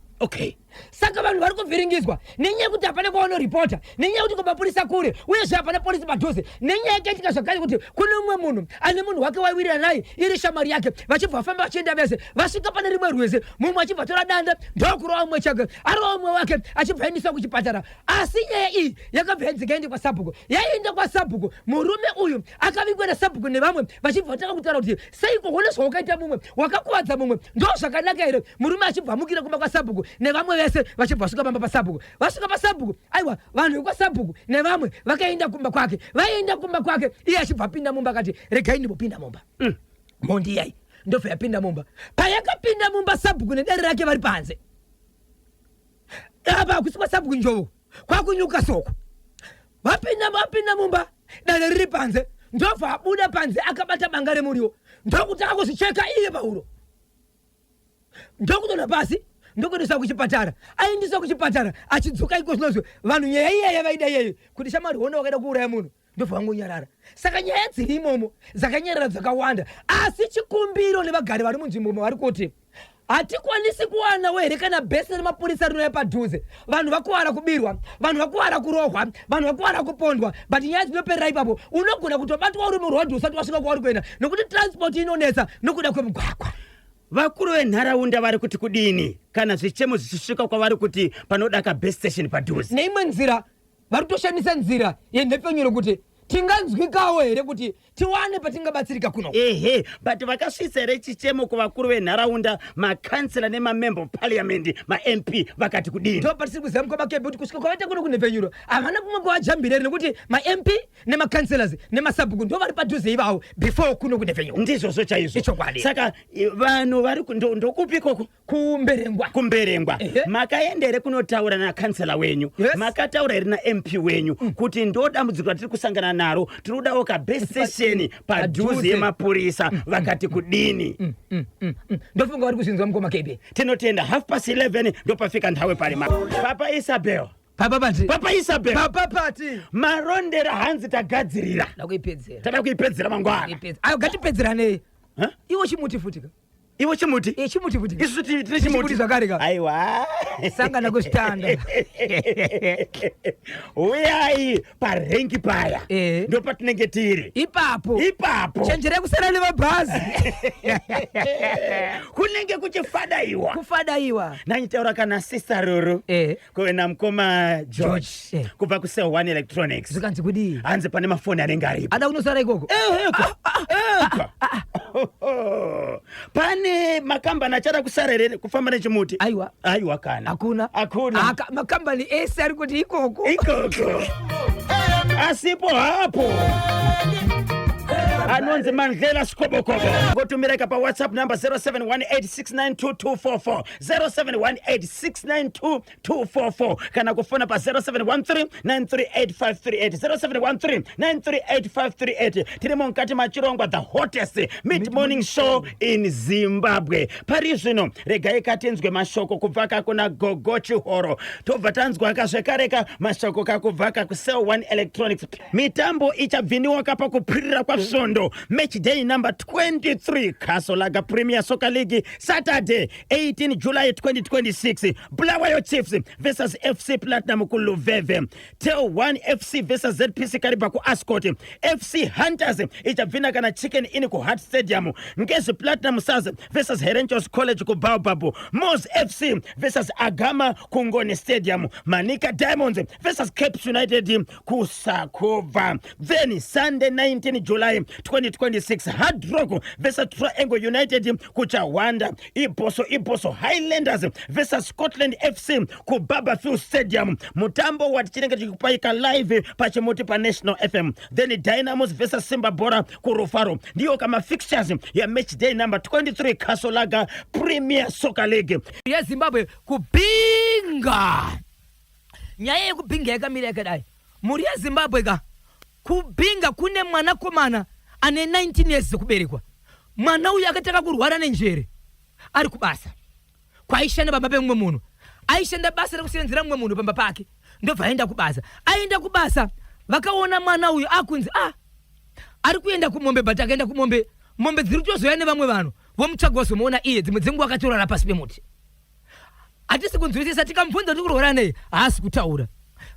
Saka vanhu vari kuvhiringidzwa nenyaya yekuti hapana kwavanoripota, nenyaya yekuti kumapurisa kure, uyezve hapana polisi padhuze. Nenyaya yakaitika zvakare kuti kune mumwe munhu ane munhu wake waiwirira naye iri shamwari yake, vachibva vafamba vachienda vese, vasvika pane rimwe rwizi, mumwe achibva tora danda ndokurova mumwe chake, arova mumwe wake achibva aendeswa kuchipatara. Asi nyaya iyi yakabva yanzi yaende kwasabhuku, yaienda kwasabhuku, murume uyu akavingwa nasabhuku nevamwe, vachibva vatanga kutaura kuti seiko hone zvawakaita mumwe, wakakuvadza mumwe, ndo zvakanaka here? Murume achibva amukira kumba kwasabhuku nevamwe vese, vachibva vasvika pamba pasabhuku. Vasvika pasabhuku, aiwa vanhu vekwasabhuku nevamwe vakaenda kumba kwake, vaenda kumba kwake, iye achibva apinda mumba akati regai ndimbopinda mumba. Mhondi iyai ndobva yapinda mumba. Payakapinda mumba, sabhuku nedare rake vari panze. Apa hakusi kwasabhuku Njovu, kwakunyuka soko. Vapinda mumba, dare riri panze, ndobva abuda panze akabata banga remuriwo, ndokutanga kuzvicheka iye pahuro, ndokudonha pasi, ndokuendeswa kuchipatara. Aendeswa kuchipatara, achidzoka iko zvinozvo vanhu nyaya iya yavaida iyeyo kuti shamwari hona wakaida kuuraya munhu, ndobva vangonyarara. Saka nyaya dziri imomo dzakanyarara dzakawanda, asi chikumbiro nevagari vari munzvimbo vari kuti hatikwanisi kuwanawo here kana bhesi remapurisa rinouya padhuze. Vanhu vakuwara kubirwa, vanhu vakuwara kurohwa, vanhu vakuwara kupondwa, but nyaya dzinoperera ipapo. Unogona kutobatwa uri murodhi usati wasvika kwauri kuenda, nokuti transport inonetsa nokuda kwemugwagwa. Vakuru venharaunda vari kuti kudini kana zvichemo zvichisvika kwavari kuti panoda kabase station padhuze? Neimwe nzira vari kutoshandisa nzira yenhepfenyuro kuti tinganzwikawo here kuti tiwane patingabatsirika kuno. Ehe, but vakasvitsa here chichemo kuvakuru venharaunda, makansela nemamember of parliament, maMP, vakati kudini? Ndo patisiri kuziva mukoma Kebe kuti kusvika kwavaita kuno kunhepfenyuro havana kumwe kwavajambira here, nekuti maMP nemacouncillors nemasabhuku ndo vari padhuze ivavo before kuno kunhepfenyuro. Ndizvozvo chaizvo. Ichokwadi. Saka vanhu vari ndokupi ikoko? KuMberengwa. KuMberengwa. Makaenda here kunotaura nakansela wenyu? Yes. Makataura here naMP wenyu kuti ndo dambudziko ratiri kusangana naro. Tiri kudawo kabase station padhuze yemapurisa. Vakati kudini? Ndofunga vari kuzvinzwa, mukoma KB. Tinotenda. 11:30 ndopafika nthawe pali ma Papa Isabel. Papa Pati. Papa Isabel. Papa Pati. Marondera hanzi tagadzirira. Dakuipedzera. Tada kuipedzera mangwana. Kuipedzera. Ayo, ngatipedzeranei. Huh? Iwo chimuti futi ka. Iwo chimuti. E, chimuti futi ka. Isu tine Chimuti chimuti zvakare ka. Aiwa. Sangana kuzvitanda. Uyai parengi paya. Eh. Ndo patinenge tiri. Ipapo. Ipapo. Chenjerei kusara nemabhazi. Kunenge kuchifadaiwa. Kufadaiwa. Nanyitaura kana Sister Ruru kuve namukoma George, George, kubva kuCell One Electronics. Zvikanzi kudii? Hanzi pane mafoni anenge aripo. Ada kunosara ikoko. Eka. Eka. Pane makambani achada kusara here kufamba nechimuti? Aiwa. Aiwa kana. Hakuna. Hakuna. Makambani ese ari kuti ikoko. Ikoko asipo hapo. Anonzi Mandlela Sikobokobo. Ngotumireka paWhatsApp number 0718692244, 0718692244, kana kufona pa 0713938538, 0713938538. Tirimo mukati machirongwa, the hottest mid morning show in Zimbabwe. Pari zvino regai katinzwe mashoko kubva kakuna Gogo Chihoro, tobva tanzwa kazvekareka mashoko kakubva kakuCell One Electronics. Mitambo ichabviniwa kapa kupirira kwasvondo. Match day number 23, Castle Lager Premier Soccer League, Saturday 18 July 2026: Bulawayo Chiefs versus FC Platinum kuLuveve, Tel 1 FC versus ZPC Kariba kuAscot, FC Hunters ichabvina kana Chicken Inn kuHeart Stadium, Ngezi Platinum Stars versus Herentals College kuBaobab, Mos FC versus Agama kuNgoni Stadium, Manica Diamonds versus Caps United kuSakubva. Then Sunday 19 July 2026, Hard Rock versus Triangle United kuChawanda, Iboso Iboso Highlanders versus Scotland FC kuBabourfields Stadium, mutambo watichinenge tichikupaika live pachimuti paNational FM. Then Dynamos versus Simba Bora kuRufaro. Ndiyo kama fixtures yamatch day number 23, Castle Lager Premier Soccer League. YeZimbabwe, kuBinga, nyaya yekuBinga yakamira yakadai. Mhuri yeZimbabwe ka, kuBinga kune mwanakomana ane 19 years dzekuberekwa. Mwana uyu akatanga kurwara nenjere ari kubasa kwaishanda baba pemumwe munhu. Aishanda basa rekusenzera mumwe munhu pamba pake, ndobva aenda kubasa. Aenda kubasa, vakaona mwana uyu akunzi a ari kuenda kumombe, but akaenda kumombe, mombe dziri kutozoya nevamwe vanhu vomutsvaga, vazomuona iye dzimwe dzenguva akatorara pasi pemuti. Hatisi kunzwisisa. Tikamubvunza kuti kurwara nei, haasi kutaura.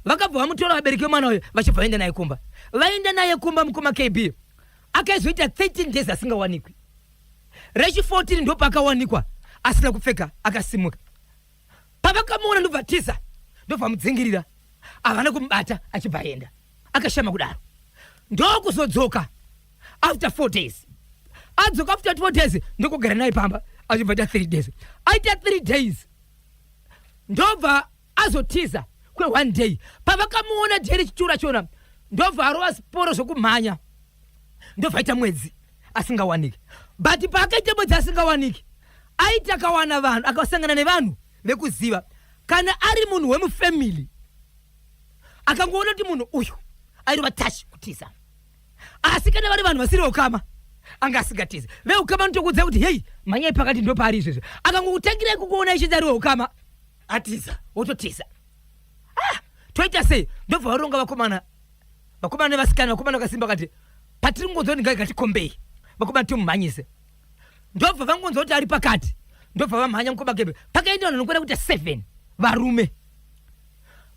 Vakabva vamutora vabereki vemwana uyu, vachibva vaenda naye kumba. Vaenda naye kumba, mukoma KB, akaizoita 13 days asingawanikwi. Rechi 14 ndopakawanikwa asina kupfeka, akasimuka. Pavakamuona ndobva tiza, ndobva mudzingirira, havana kumubata, achibva aenda akashama kudaro. Ndokuzodzoka after 4 days. Adzoka after 4 days, ndokugara naye pamba, achibva aita 3 days. Aita 3 days, ndobva azotiza kwe1 day. Pavakamuona jeri chitura chona, ndobva arova siporo zvokumhanya, ndobva aita mwedzi asingawaniki. But paakaita mwedzi asingawaniki, aiti akawana vanhu, akasangana nevanhu vekuziva, kana ari munhu wemufamily, akangoona kuti munhu uyu airova tashi, kutiza. Asi kana vari vanhu vasiri veukama, anga asingatizi. Veukama notokuudza kuti, "Hei, mhanyai pakati, ndo paari izvezvo." Akangokutangirai kukuona ichiti ari weukama, atiza. Wototiza. Ah, toita sei? Ndobva varonga vakomana, vakomana nevasikana, vakomana vakasimba. Kati patiri kungonzwa kuti ngai ngatikombei vakomana, timumhanyise. Ndobva vangonzwa kuti ari pakati, ndobva vamhanya, mukoma KB. Pakaenda vanhu vanokwira kuita 7 varume.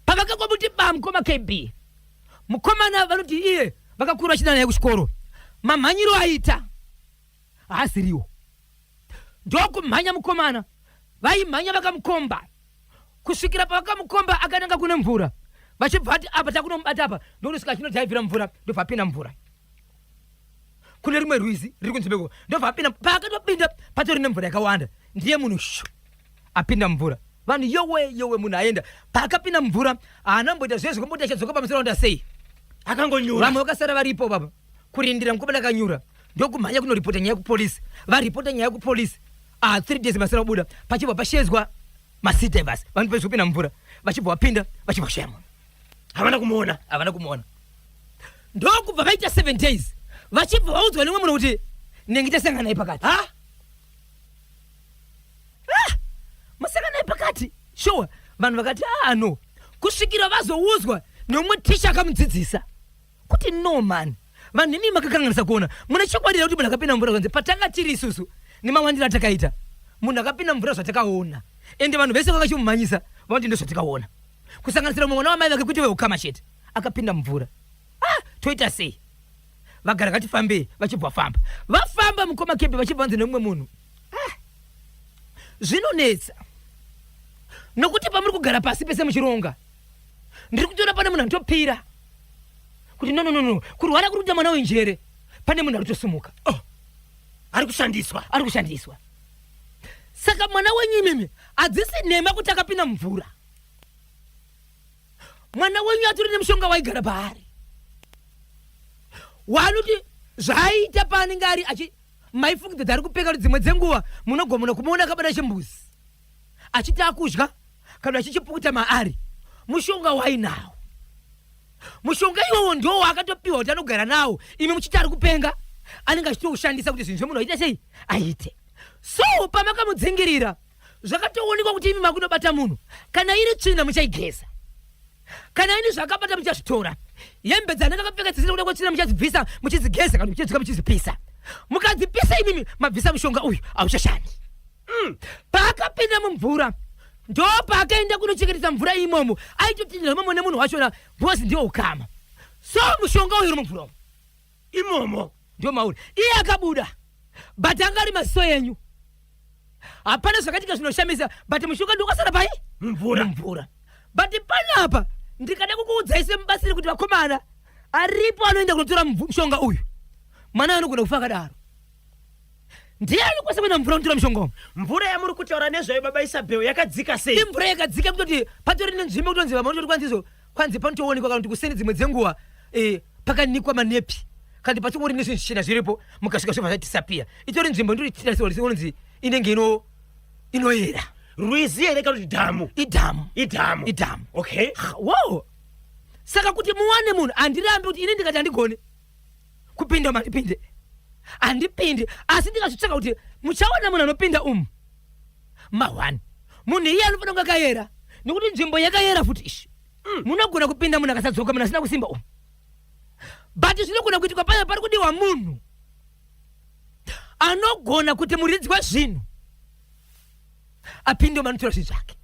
Pavakakomuti ba, mukoma KB, mukomana vanoti iye vakakura vachida naye kuchikoro, mamhanyiro aita haasiriwo. Ndokumhanya mukomana, vaimhanya vakamukomba kusvikira pavakamukomba akananga kune mvura. Vachibva ati apa takunomubata apa, ndokusvika achinodhaivhira mvura, ndobva apinda mvura kune rimwe rwizi riri kunzvimbo. Ndobva apinda. Paakatopinda, patori nemvura yakawanda, ndiye munhu shu apinda mumvura. Vanhu, yowe yowe, munhu aenda. Paakapinda mumvura, haana mboita zvezvo kumboti achadzoka pamusoro onda sei. Akangonyura. Vamwe vakasara varipo baba kurindira mukomana akanyura. Ndokumhanya kunoripota nyaya kupolisi. Varipota nyaya kupolisi, ah, 3 days masara kubuda, pachibva pashedzwa masea divers, vanhu pezi kupinda mumvura, vachibva vapinda, vachibva vashaya munhu. Havana kumuona. Havana kumuona. Ndokubva vaita 7 days vachibva vaudzwa nemwe munhu kuti nenge tasanganai pakati. Ha? Ah, masanganai pakati sure. Vanhu vakati ah no, kusvikira vazoudzwa nemumwe ticha akamudzidzisa kuti no man, vanhu imi makakanganisa kuona. Mune chokwadi here kuti munhu akapinda mvura? Zvanzi patanga tiri isusu nemawandiro atakaita, munhu akapinda mvura zvatakaona, ende vanhu vese vakachimumhanyisa vanoti ndozvatakaona, kusanganisira mumwe mwana wamai vake, kuti veukama chete akapinda mvura. Ah, toita sei? Vagara ngatifambei. Vachibva famba, vafamba mukoma Kepi, vachibva vanzi nemumwe munhu, ah, zvinonetsa nokuti pamuri kugara pasi pese muchironga, ndiri kutoona pane munhu anotopira kuti no, no, no, no, kurwara kuri kuita mwana wenjere, pane munhu ari kutosumuka. Oh, ari kushandiswa. Ari kushandiswa. Saka mwana wenyu imimi, hadzisi nhema kuti akapinda mumvura. Mwana wenyu atori nemushonga waigara paari, waanoti zvaaita paanenge ari achi maifungidza kuti ari kupenga, kuti dzimwe dzenguva munogomona kumuona akabata chimbuzi achiti akudya kana achichipukuta maari. Mushonga wainawo, mushonga iwowo ndiwo waakatopiwa kuti anogara nawo. Imi muchiti ari kupenga, anenge achitoushandisa kuti zvinhu zvemunhu aite sei, aite. So pamakamudzingirira, zvakatoonekwa kuti imi makunobata munhu. Kana iri tsvina muchaigeza, kana ini zvakabata muchazvitora, hembe dzanenge akapfeka dzisina kuda kwetsvina muchadzibvisa, muchidzigeza kana muchidzika muchizipisa. Mukadzipisa imimi mabvisa mushonga uyu, hauchashandi. Paakapinda mumvura, ndo paakaenda kunochengetedza mvura imomo, aitotinhira imomo nemunhu wachona because ndiwo ukama. So mushonga uyu uri mumvura umu. Imomo. Ndio mauri. Iye akabuda, but anga ari maziso enyu, hapana zvakaitika zvinoshamisa, but mushonga ndiwakasara pai? Mumvura. Mumvura. But panapa ndikada kukuudzai semubatsiri kuti vakomana aripo anoenda kunotora mushonga uyu, mwana anogona kufa akadaro. Ndiye anokwanisa kuenda mumvura kunotora mushonga umu. Mvura yamuri kutaura nezvayo, baba Isabel, yakadzika sei? Imvura yakadzika kutoti patori nenzvimbo kutonzi vamwe vanototi kwanzi izvo, kwanzi panotoonekwa kana kuti kuseni dzimwe dzenguva pakanikwa manepi, kana kuti pachingori nezvinhu zvichena zviripo, mukasvika zvobva zvatisapia. Itori nzvimbo ndinotarisirwa inenge inoyera. Rwizi here kana kuti dhamu? Idhamu. Idhamu. Idhamu. Okay. Wow, saka kuti muwane munhu, handirambi kuti ini ndikati handigoni kupinda umu, handipinde, handipindi, asi ndikazvitsvaka kuti muchawana munhu anopinda umu mahwani. Munhu iye anofanira kunge akayera, nekuti nzvimbo yakayera futi ishi. Munogona kupinda munhu akasadzoka, munhu asina kusimba umu. But zvinogona kuitikwa paya pari kudiwa munhu anogona kuti muridzi wezvinhu apinde umu, anotora zvinhu zvake.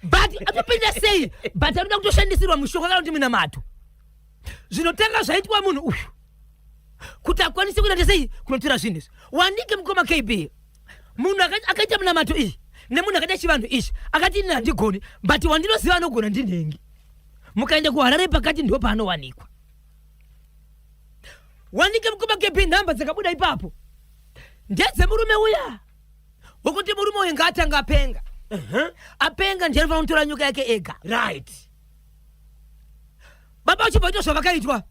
But atopinda sei? But anoda kutoshandisirwa mushonga kana kuti minamato zvinotanga zvaitwa munhu uyu kuti akwanise kuita sei, kunotora zvinhu izvi. Wanike mukoma KB, munhu akaita munamato iyi nemunhu akaita chivanhu ichi akati ini handigoni, but wandinoziva anogona ndinhengi. Mukaenda kuHarare pakati ndo paanowanikwa. Wanike mukoma KB, nhamba dzakabuda ipapo ndedzemurume uya wekuti murume uyu ngaatanga apenga. Apenga ndiye anofanira kutora nyoka yake ega. Baba vachibva vaitwa zvavakaitwa.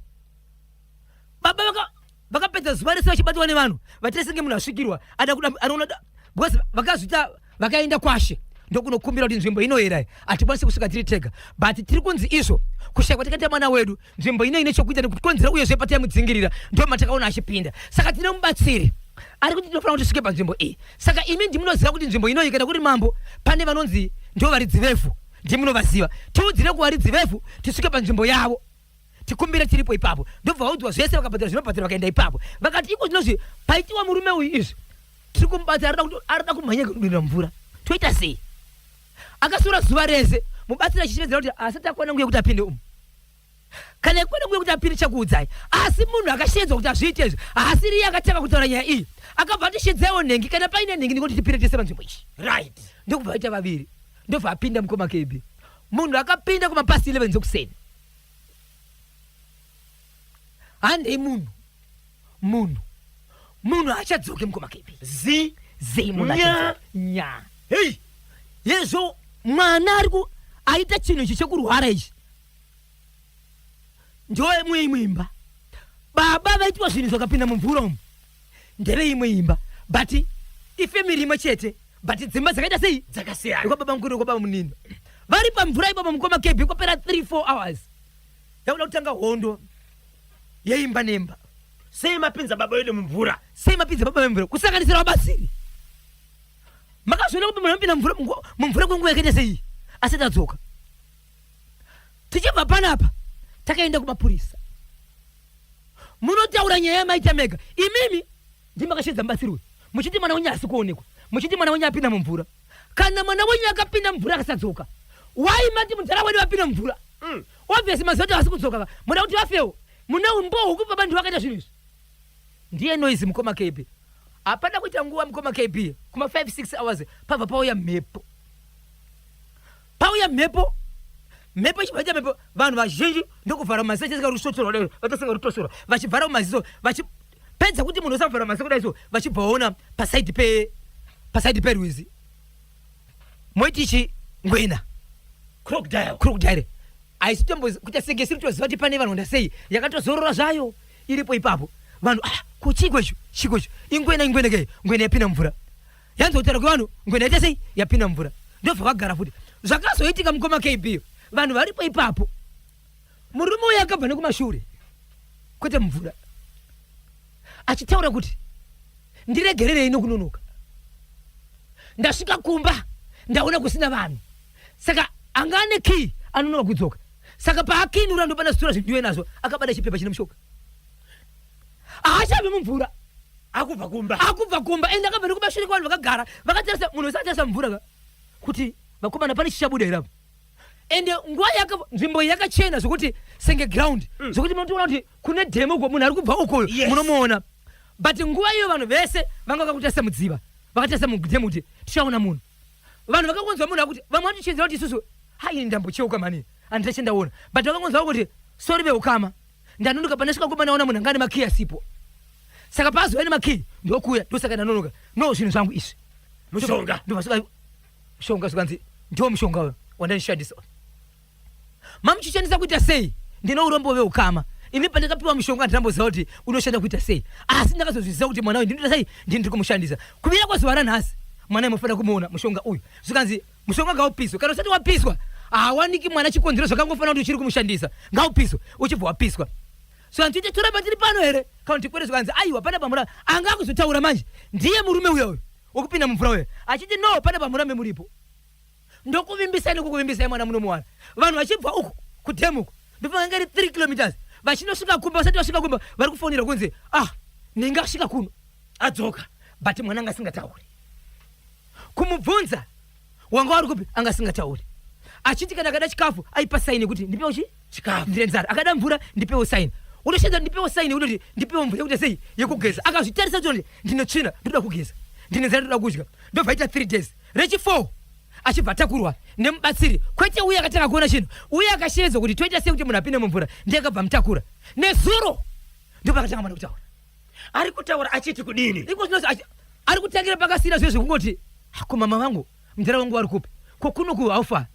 Baba vakapedza zuva rese vachibatwa nevanhu vaita senge munhu asvikirwa ada kuda anoona because vakazviita. Vakaenda kwashe ndokunokumbira kuti nzvimbo inoyera hatikwanisi kusvika tiri tega, but tiri kunzi izvo kushaya kwatakaita mwana wedu, nzvimbo ino ine chokuita nekukonzera, uyezve pataimudzingirira ndo matakaona achipinda. Saka tine mubatsiri ari kuti tinofanira kuti tisvike panzvimbo iyi. Saka imi ndimunoziva kuti nzvimbo inoyi, kana kuri mambo, pane vanonzi ndo varidzi vevhu, ndimunovaziva, tiudzire kuvaridzi vevhu tisvike panzvimbo yavo, tikumbire tiripo ipapo. Ndobva vaudzwa zvese, vakabhadhara zvinobhadhara, vakaenda ipapo. Vakati iko zvinozvi paitiwa murume uyu izvi, tiri kumubatsira, arikuda kumhanya kudonha mvura, toita sei? Akasura zuva rese mubatsiri achichivedzera kuti asati akwana nguva yekuti apinde umu. Kana ikwana nguva yekuti apinde, chakuudzai. Asi munhu akashedzwa kuti azviite izvi haasi riye akatanga kutaura nyaya iyi. Akabva atishedzaiwo nhengi, kana paine nhengi ndikuti tipinde tese panzvimbo iyi. Ndokubva vaita vaviri, ndobva apinda mukoma KB. Munhu akapinda kumapasi 11 dzekuseni. Handei munhu, munhu haachadzoke mukoma KB. Zi. Zi munhu Nya. achadzoke nya. Hei. Yezvo mwana ari ku aita chinhu ichi chekurwara ichi, ndoimwe imwe imba. Baba vaitwa zvinhu zvakapinda mumvura umu ndeve imwe imba, but ifamily imwe chete, but dzimba dzakaita sei? Dzakasiyana. Kwababa mukuru, kwababa munini. Vari pamvura ipapo mukoma KB, kwapera 3 4 hours, yakuda kutanga hondo. Yeimba nemba. Sei mapinza baba vedu mumvura? Sei mapinza baba vemvura, kusanganisira vabatsiri. Makazviona kuti munhu anopinda mumvura kwenguva yakaita sei asati adzoka. Tichibva panapa takaenda kumapurisa. Munotaura nyaya yamaita mega imimi. Ndimi makashevedza mubatsiri uyu muchiti mwana wenyu haasi kuonekwa, muchiti mwana wenyu apinda mumvura. Kana mwana wenyu akapinda mumvura akasadzoka, why mati mudhara wedu apinda mumvura? Obviously maziva kuti haasi kudzoka ka, muda kuti vafewo? Mune umbowo hwekuti baba ndivo vakaita zvinhu izvi. Ndiye noise mukoma KB. Hapana kuita nguva mukoma KB, kuma 5 6 hours pabva pauya mhepo. Pauya mhepo, mhepo ichibva yaita mhepo, vanhu vazhinji ndokuvhara maziso achiita rushotorwa kudai, vachiita rutosorwa, vachivhara maziso, vachipedza kuti munhu usavhara maziso kudai so, vachibva vaona pasaidi pe pasaidi perwizi. Moiti ichi ngwena. Crocodile. Crocodile. Haisi tombo kuita senge isiri kutoziva kuti pane vanhu ndasei, yakatozorora zvayo iripo ipapo. Vanhu ah, ko chiiko icho? Chiiko icho? Ingwena ingwena ke, ngwena yapinda mvura. Yanzwa kutaura kwevanhu, ngwena yaita sei? Yapinda mvura. Ndobva vagara futi. Zvakazoitika mukoma KB, vanhu varipo ipapo. Murume uyu akabva nekumashure, kwete mumvura, achitaura kuti ndiregererei nokunonoka. Ndasvika kumba ndaona kusina vanhu, saka anga ane key anonoka kudzoka. Saka paakinura ndopana zitora zvindiwe nazvo, akabata chipepa chine mushonga. Haachabvi mumvura, akubva kumba, akubva kumba. Ende akabva nekumashure kwevanhu vakagara vakatarisa, munhu wese akatarisa mumvura ka kuti vakomana pane chichabuda here apo. Ende nguva yaka nzvimbo iyi yakachena zvekuti senge ground, zvekuti munotoona kuti kune dhemu uko munhu ari kubva uko munomuona. But nguva iyo vanhu vese vanga vakakutarisa mudziva, vakatarisa mudhemu kuti tichaona munhu. Vanhu vakangonzwa munhu akuti, vamwe vatochiedzera kuti isusu hai ndambocheuka mhani handina chandaona, but vakangonzwa kuti sorry veukama ndanonoka, pandasvika kumba ndaona munhu anga ane makiyi asipo, saka paazouya nemakiyi ndokuuya, ndosaka ndanonoka, no zvinhu zvangu izvi mushonga. Ndobva mushonga zvikanzi ndiwo mushonga uyo wandaishandisa. Mamuchishandisa kuita sei? Ndine urombo veukama, ini pandakapiwa mushonga handinamboziva kuti unoshanda kuita sei, asi ndakazozviziva kuti mwana uyu ndinoita sei, ndini ndiri kumushandisa. Kuvira kwazuva ranhasi mwana uyu munofanira kumuona mushonga uyu. Zvikanzi mushonga ngaupiswe, kana usati wapiswa haawaniki mwana, chikonzero zvakangofanira kuti uchiri kumushandisa, ngaupiswe, uchibva wapiswa. Zvikanzi tiite toramba tiri pano here kana kuti kwete? Zvikanzi aiwa, pana pamura anga akuzotaura manje ndiye murume uya uyu wokupinda mumvura uya, achiti no, pana pamurambe muripo, ndokuvimbisai nekukuvimbisai mwana munomuwana. Vanhu vachibva uku kudhemu uku, ndofunga inge iri 3 kilometers, vachinosvika kumba, vasati vasvika kumba vari kufonera kunzi ah, ndinge asvika kuno adzoka, but mwana anga asingatauri. Kumubvunza wanga wari kupi, anga asingatauri, achiti kana akada chikafu aipa saini yekuti ndipewo chi chikafu, ndine nzara, akada mvura ndipewo saini, unoshanda ndipewo saini yekuti ndipewo mvura yekuti sei yekugeza. Akazvitarisa kuti ndine tsvina ndoda kugeza, ndine nzara ndoda kudya. Ndobva aita 3 days, rechi 4 achibva atakurwa nemubatsiri, kwete uye akatanga kuona chinhu, uye akashevedzwa kuti toita sei kuti munhu apinde mumvura, ndiye akabva mutakura. Nezuro ndipo akatanga mwana kutaura. Ari kutaura achiti kudini? Iko zvino ari kutangira pakasiyana zve zvekungoti ko mama vangu, mudhara wangu vari kupi, ko kuno ku haufa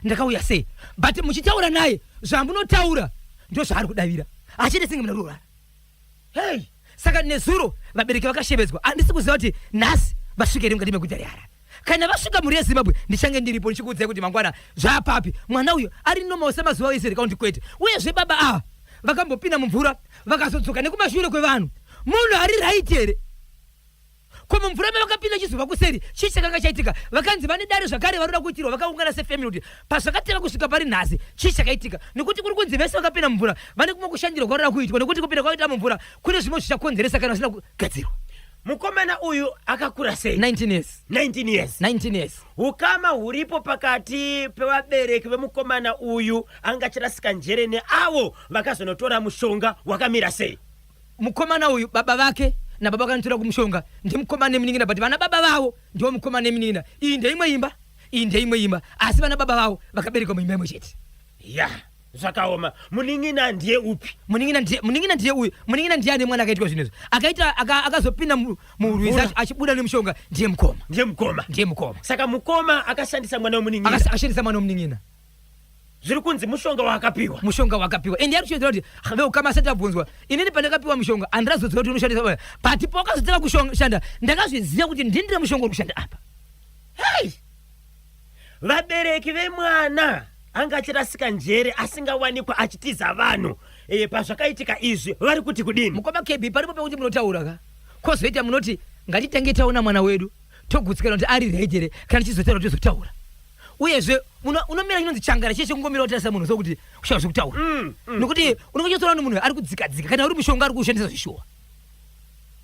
ndakauya sei? But muchitaura naye zvamunotaura ndo zvaari kudavira, achiita senge muna rurara. Hey, saka nezuro vabereki vakashevedzwa, handisi kuziva kuti nhasi vasvike here mukati meguta reHarare. Kana vasvika mhuri yeZimbabwe ndichange ndiripo ndichikuudzai kuti mangwana zvaapapi. Mwana uyu ari normal semazuva ese here kana kuti kwete. Uyezve baba ava vakambopinda mumvura vakazodzoka nekumashure kwevanhu, munhu ari right here? Ko mumvura mavakapinda chizova kuseri chii chakanga chaitika? Vakanzi vane dare zvakare varoda kuitirwa, vakaungana sefamily kuti pazvakatanga kusvika pari nhasi chii chakaitika, nekuti kuri kunzi vese vakapinda mumvura vane kumwe kushandirwa kwaroda kuitwa, nekuti kupinda kwakaita mumvura kune zvimwe zvichakonzeresa kana vasina kugadzirwa. Mukomana uyu akakura sei? 19 years. 19 years. 19 years. Hukama huripo pakati pevabereki vemukomana uyu anga achirasika njere neavo vakazonotora mushonga wakamira sei? Mukomana uyu baba vake nababa vakanotora kumushonga ndimukoma nemunin'ina, but vana baba vavo ndivo mukoma nemunin'ina. Iyi ndeimwe imba, iyi ndeimwe imba, asi vana baba vavo vakaberekwa muimba imwe chete. Ya, zvakaoma. Munin'ina ndiye upi? Munin'ina ndiye, munin'ina ndiye uyu. Munin'ina ndiye ane mwana akaitwa zvinhu izvi, akaita akazopinda murwizi achibuda nemushonga ndiye mukoma. Ndiye mukoma. Ndiye mukoma. Saka mukoma akashandisa mwana wemunin'ina. Akashandisa mwana wemunin'ina. Zviri kunzi mushonga waakapiwa. Mushonga wakapiwa. Ende ari kushedzera kuti veukama asati abvunzwa. Inini pandakapiwa mushonga handirazoziva kuti unoshandiswa baya. But pawakazotanga kushanda ndakazviziva kuti ndini ndine mushonga uri kushanda apa. Hey! Vabereki vemwana anga achirasika njere asingawanikwa achitiza vanhu. e, pazvakaitika izvi vari kuti kudini? Mukoma KB, paripo pekuti munotaura ka, kozoita munoti ngatitange taona mwana wedu togutsikana kuti ari right here, kana tichizotaura tozotaura. Uyezve unomira chinonzi changara chiye chekungomira watarisa munhu sokuti kushaya zvekutaura, nokuti unenge uchitoona kuti munhu ari kudzikadzika, kana uri mushonga ari kuushandisa zvishuwa.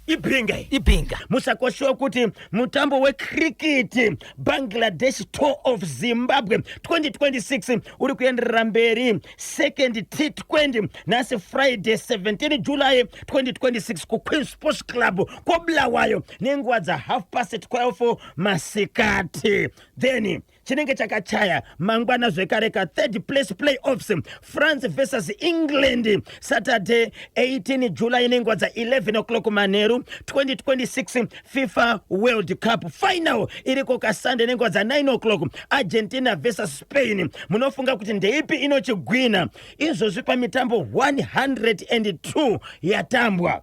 Ibhinga iyi. Ibhinga. Musakoshiwa kuti mutambo wecricket Bangladesh Tour of Zimbabwe 2026 uri kuenderera mberi, second T20 nhasi Friday 17 July 2026 kuQueen Sports Club koBulawayo nenguva dza 12:30 masikati. Then chinenge chakachaya mangwana zvekare ka third place playoffs, France versus England, Saturday 18 July nenguva dza 11 o'clock manheru. 2026 FIFA World Cup final iriko kaSunday nenguva dza 9 o'clock, Argentina versus Spain. Munofunga kuti ndeipi inochigwina? Izvozvi pamitambo 102 yatambwa,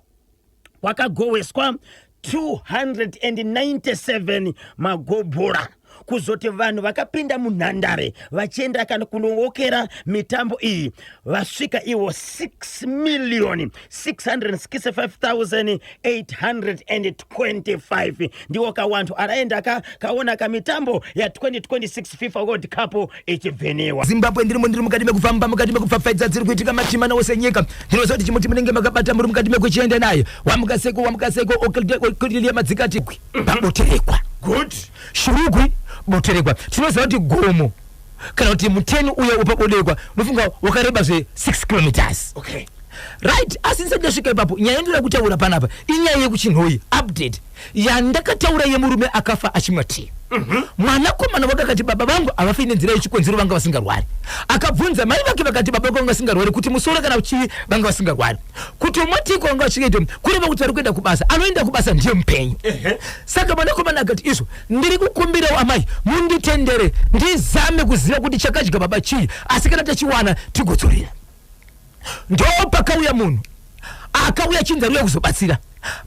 kwakagoweswa 297 magobhora. Kuzoti vanhu vakapinda munhandare vachienda kana kunookera mitambo iyi vasvika iwo 6 million 665,825. Ndiwo kawantu araenda ka kaona kamitambo ya2026 FIFA World Cup ichibveniwa. Zimbabwe, ndirimo, ndiri mukati mekufamba, mukati mekupfapfaidza dziri kuitika machimana ose nyika. Ndinoziva kuti chimuti munenge makabata, muri mukati mekuchienda naye. Wamukaseko, wamukaseko, Okilia Madzikati paBoterekwa. Good. Shurugwi, Boterekwa. Tinoziva kuti gomo kana kuti muteni uya upaBoderekwa unofunga wakareba zve 6 kilometers. Right, asi ndisati ndasvika ipapo, nyaya yandinoda kutaura panapa inyaya yekuChinhoyi, update yandakataura yemurume akafa achimwa tii. Mwanakomana wake akati baba vangu havafi nenzira yechikonzero, vanga vasingarwari. Akabvunza mai vake, vakati baba vako vanga vasingarwari kuti musoro kana chii, vanga vasingarwari. Kuti umwa tii kwavanga vachiita kureva kuti vari kuenda kubasa, anoenda kubasa ndiye mupenyu. Saka mwanakomana akati, "Izvo ndiri kukumbirawo amai munditendere ndizame kuziva kuti chakadya baba chii, asi kana tachiwana tigodzorera." Ndo pakauya munhu akauya chinzi ariuya kuzobatsira.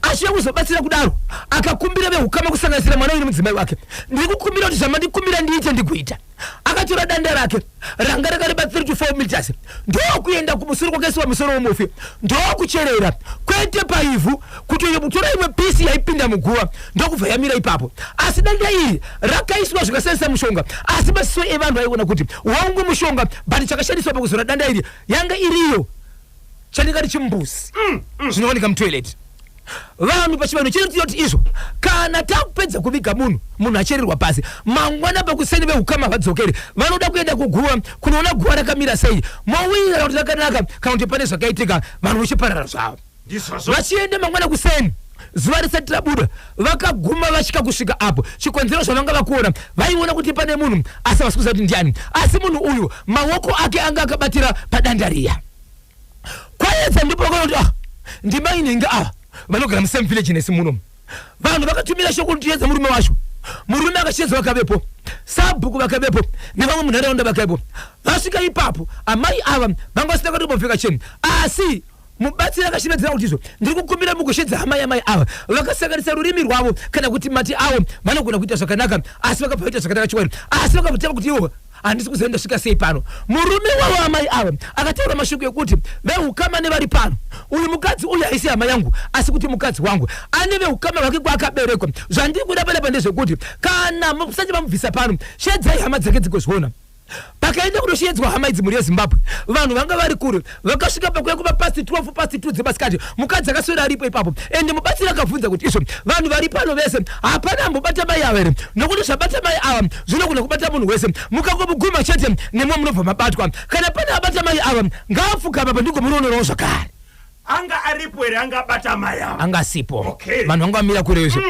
Achiuya kuzobatsira kudaro, akakumbira veukama, kusanganisira mwana uyu nemudzimai wake, "Ndiri kukumbira kuti zvamandikumbira ndiite, ndikuita." Akatora danda rake ranga rakareba 3 to 4 meters, ndokuenda kumusoro kwakaisiwa musoro wemufi, ndokucherera, kwete paivhu, kuti tora imwe piece yaipinda muguva, ndokubva yamira ipapo. Asi danda iri rakaiswa zvikashandisa mushonga, asi masiso evanhu aiona kuti waungwe mushonga, but chakashandiswa pakuzora danda iri yanga iriyo chandingati chimbuzi zvinowanika mutoilet. Vanhu pachivanhu chedu tinoti izvo kana takupedza kuviga munhu, munhu achererwa pasi, mangwana pakuseni veukama vadzokere, vanoda kuenda kuguva kunoona guva rakamira sei, mowirirana kuti rakanaka kana kuti pane zvakaitika, vanhu vochiparara zvavo. Ndizvozvo. Vachienda mangwana kuseni zuva risati rabuda, vakaguma vasvika kusvika apo chikonzero zvavanga vakuona, vaiona kuti pane munhu, asi havasi kuziva kuti ndiani. Asi munhu uyu maoko ake anga akabatira padanda riya. Kwaedza, ndipo vakaona kuti, ah, ndimai nhingi ava vanogara musame village nesi muno. Vanhu vakatumira shoko kuti tiedza murume wacho. Murume akashedzwa, vakavepo, sabhuku vakavepo, nevamwe munharaunda vakavepo. Vasvika ipapo, amai ava vanga vasina katombopfeka cheni, asi mubatsiri akashevedzera kuti, "Izvo ndiri kukumbira mugoshedza hama yamai ava." Vakasanganisa rurimi rwavo kana kuti mati avo, vanogona kuita zvakanaka, asi vakabva vaita zvakanaka chokwadi, asi vakabva kuti ivo, "Handisi kuziva ndasvika sei pano." Murume wavo amai ava akataura mashoko ekuti, "Veukama nevari pano, uyu mukadzi uyu haisi hama yangu, asi kuti mukadzi wangu ane veukama hwake kwaakaberekwa. Zvandiri kuda panapa ndezvekuti kana musati mamubvisa pano, shedzai hama dzake dzigozviona." Pakaenda kunoshedzwa hama idzi, mhuri yeZimbabwe, vanhu vanga vari kure vakasvika pakuya kuva past 12, past 2 dzemasikati. Mukadzi akaswera aripo ipapo, ende mubatsiri akabvunza kuti, "Izvo vanhu vari pano vese hapana ambobata mai ava here? Nokuti zvabata mai ava zvinogona kubata munhu wese, mukangomuguma chete nemwe munobva mabatwa. Kana pane abata mai ava ngaapfugama pandigomuronorawo zvakare." Anga aripo here anga abata mai ava? Anga asipo. Vanhu vanga vamira kure izvo.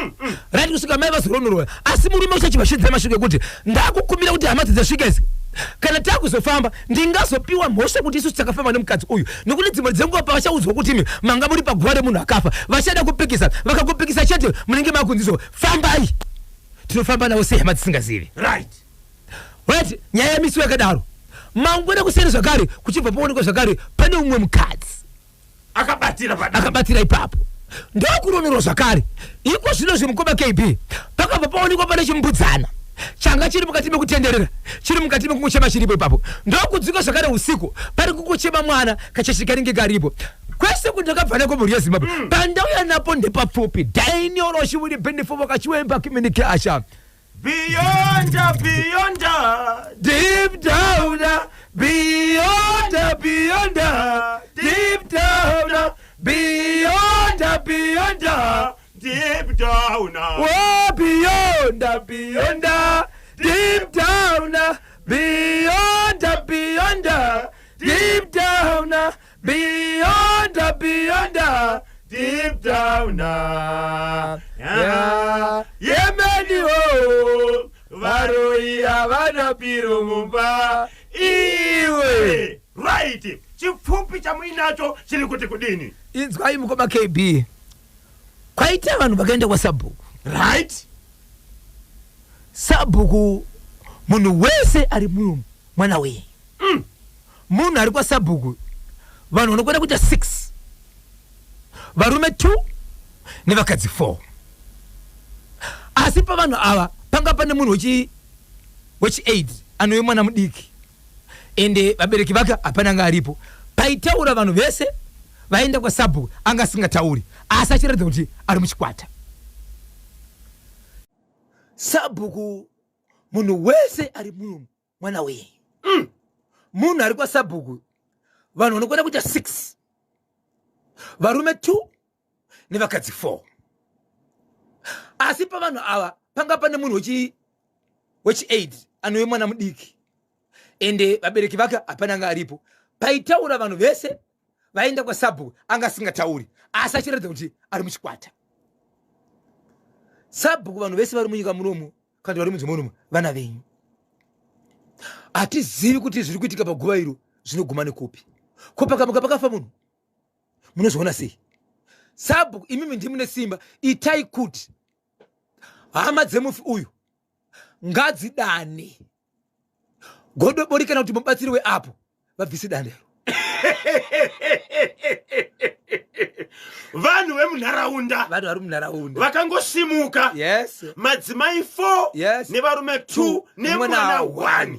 Right, kusvika mai vazoronorwa. Asi murume uchachivashidzira mashoko ekuti, "Ndakukumbira kuti hama dzasvika idzi, kana takuzofamba ndingazopiwa mhosva kuti isusu takafamba nemukadzi uyu, nokuti dzimwe dzenguva pavachaudzwa kuti imi manga muri paguva remunhu akafa, vachada kupikisa. Vakakupikisa chete munenge makunziso fambai." Tinofamba navo sei hama dzisingazivi? Right, nyaya yamisiwa yakadaro. Mangwana kuseni zvakare kuchibva paonekwa zvakare pane umwe mukadzi akabatira padanda. Akabatira ipapo, ndokuronorwa zvakare. Iko zvino zvemukoma KB, pakabva paonekwa pane chimbudzana. Changa chiri mukati mekutenderera, chiri mukati mekungochema chiripo ipapo. Ndokudzika zvakare usiku, pari kungochema mwana kacheche kanenge karipo. Kwese kundakabva nako mhuri yeZimbabwe. Pandauya napo ndepapfupi. Daniel Oshiwiri Benefo vakachiwemba kiminike asha. Beyond, beyond, deep down, beyond, beyond, deep down, beyond, beyond, deep down. Oh, beyond, beyond, deep down, beyond, beyond, deep down, beyond, beyond, deep down. Yeah. Yemeni oh, varoi havana piro mumba iwe. Right, chipfupi chamuinacho chiri kuti kudini? Inzwai mukoma KB, kwaita vanhu vakaenda kwasabhuku. Right, sabhuku munhu wese ari muno mwana wei. Munhu ari kwasabhuku vanhu vanokwana kuita 6, varume 2 nevakadzi 4. Asi pavanhu ava panga pane munhu wechi 8 anove mwana mudiki, ende vabereki vake hapana anga aripo. Paitaura vanhu vese vaenda kwasabhuku anga asingatauri, asi achiratidza kuti ari muchikwata. Sabhuku munhu wese ari muno mwana wei. Munhu ari kwasabhuku vanhu vanokwana kuita 6, varume 2 nevakadzi 4. Asi pavanhu ava panga pane munhu wechi 8 anove mwana mudiki, ende vabereki vake hapana anga aripo. Paitaura vanhu vese vaenda kwasabhuku anga asingatauri, asi achiratidza kuti ari muchikwata. Sabhuku vanhu vese vari munyika munomu kana vari munzvimbo munomu vana venyu. Hatizivi kuti zviri kuitika paguva iro zvinoguma nekupi. Ko pakamuka pakafa munhu munozviona sei? Sabhuku imimi ndimune simba, itai kuti hama dzemufi uyu ngadzidane godobori kana kuti mubatsiri weapo vabvise danda iro. Vanhu vemunharaunda, vanhu vari munharaunda vakangosimuka. Yes. Madzimai 4, Yes. nevarume 2 nemwana 1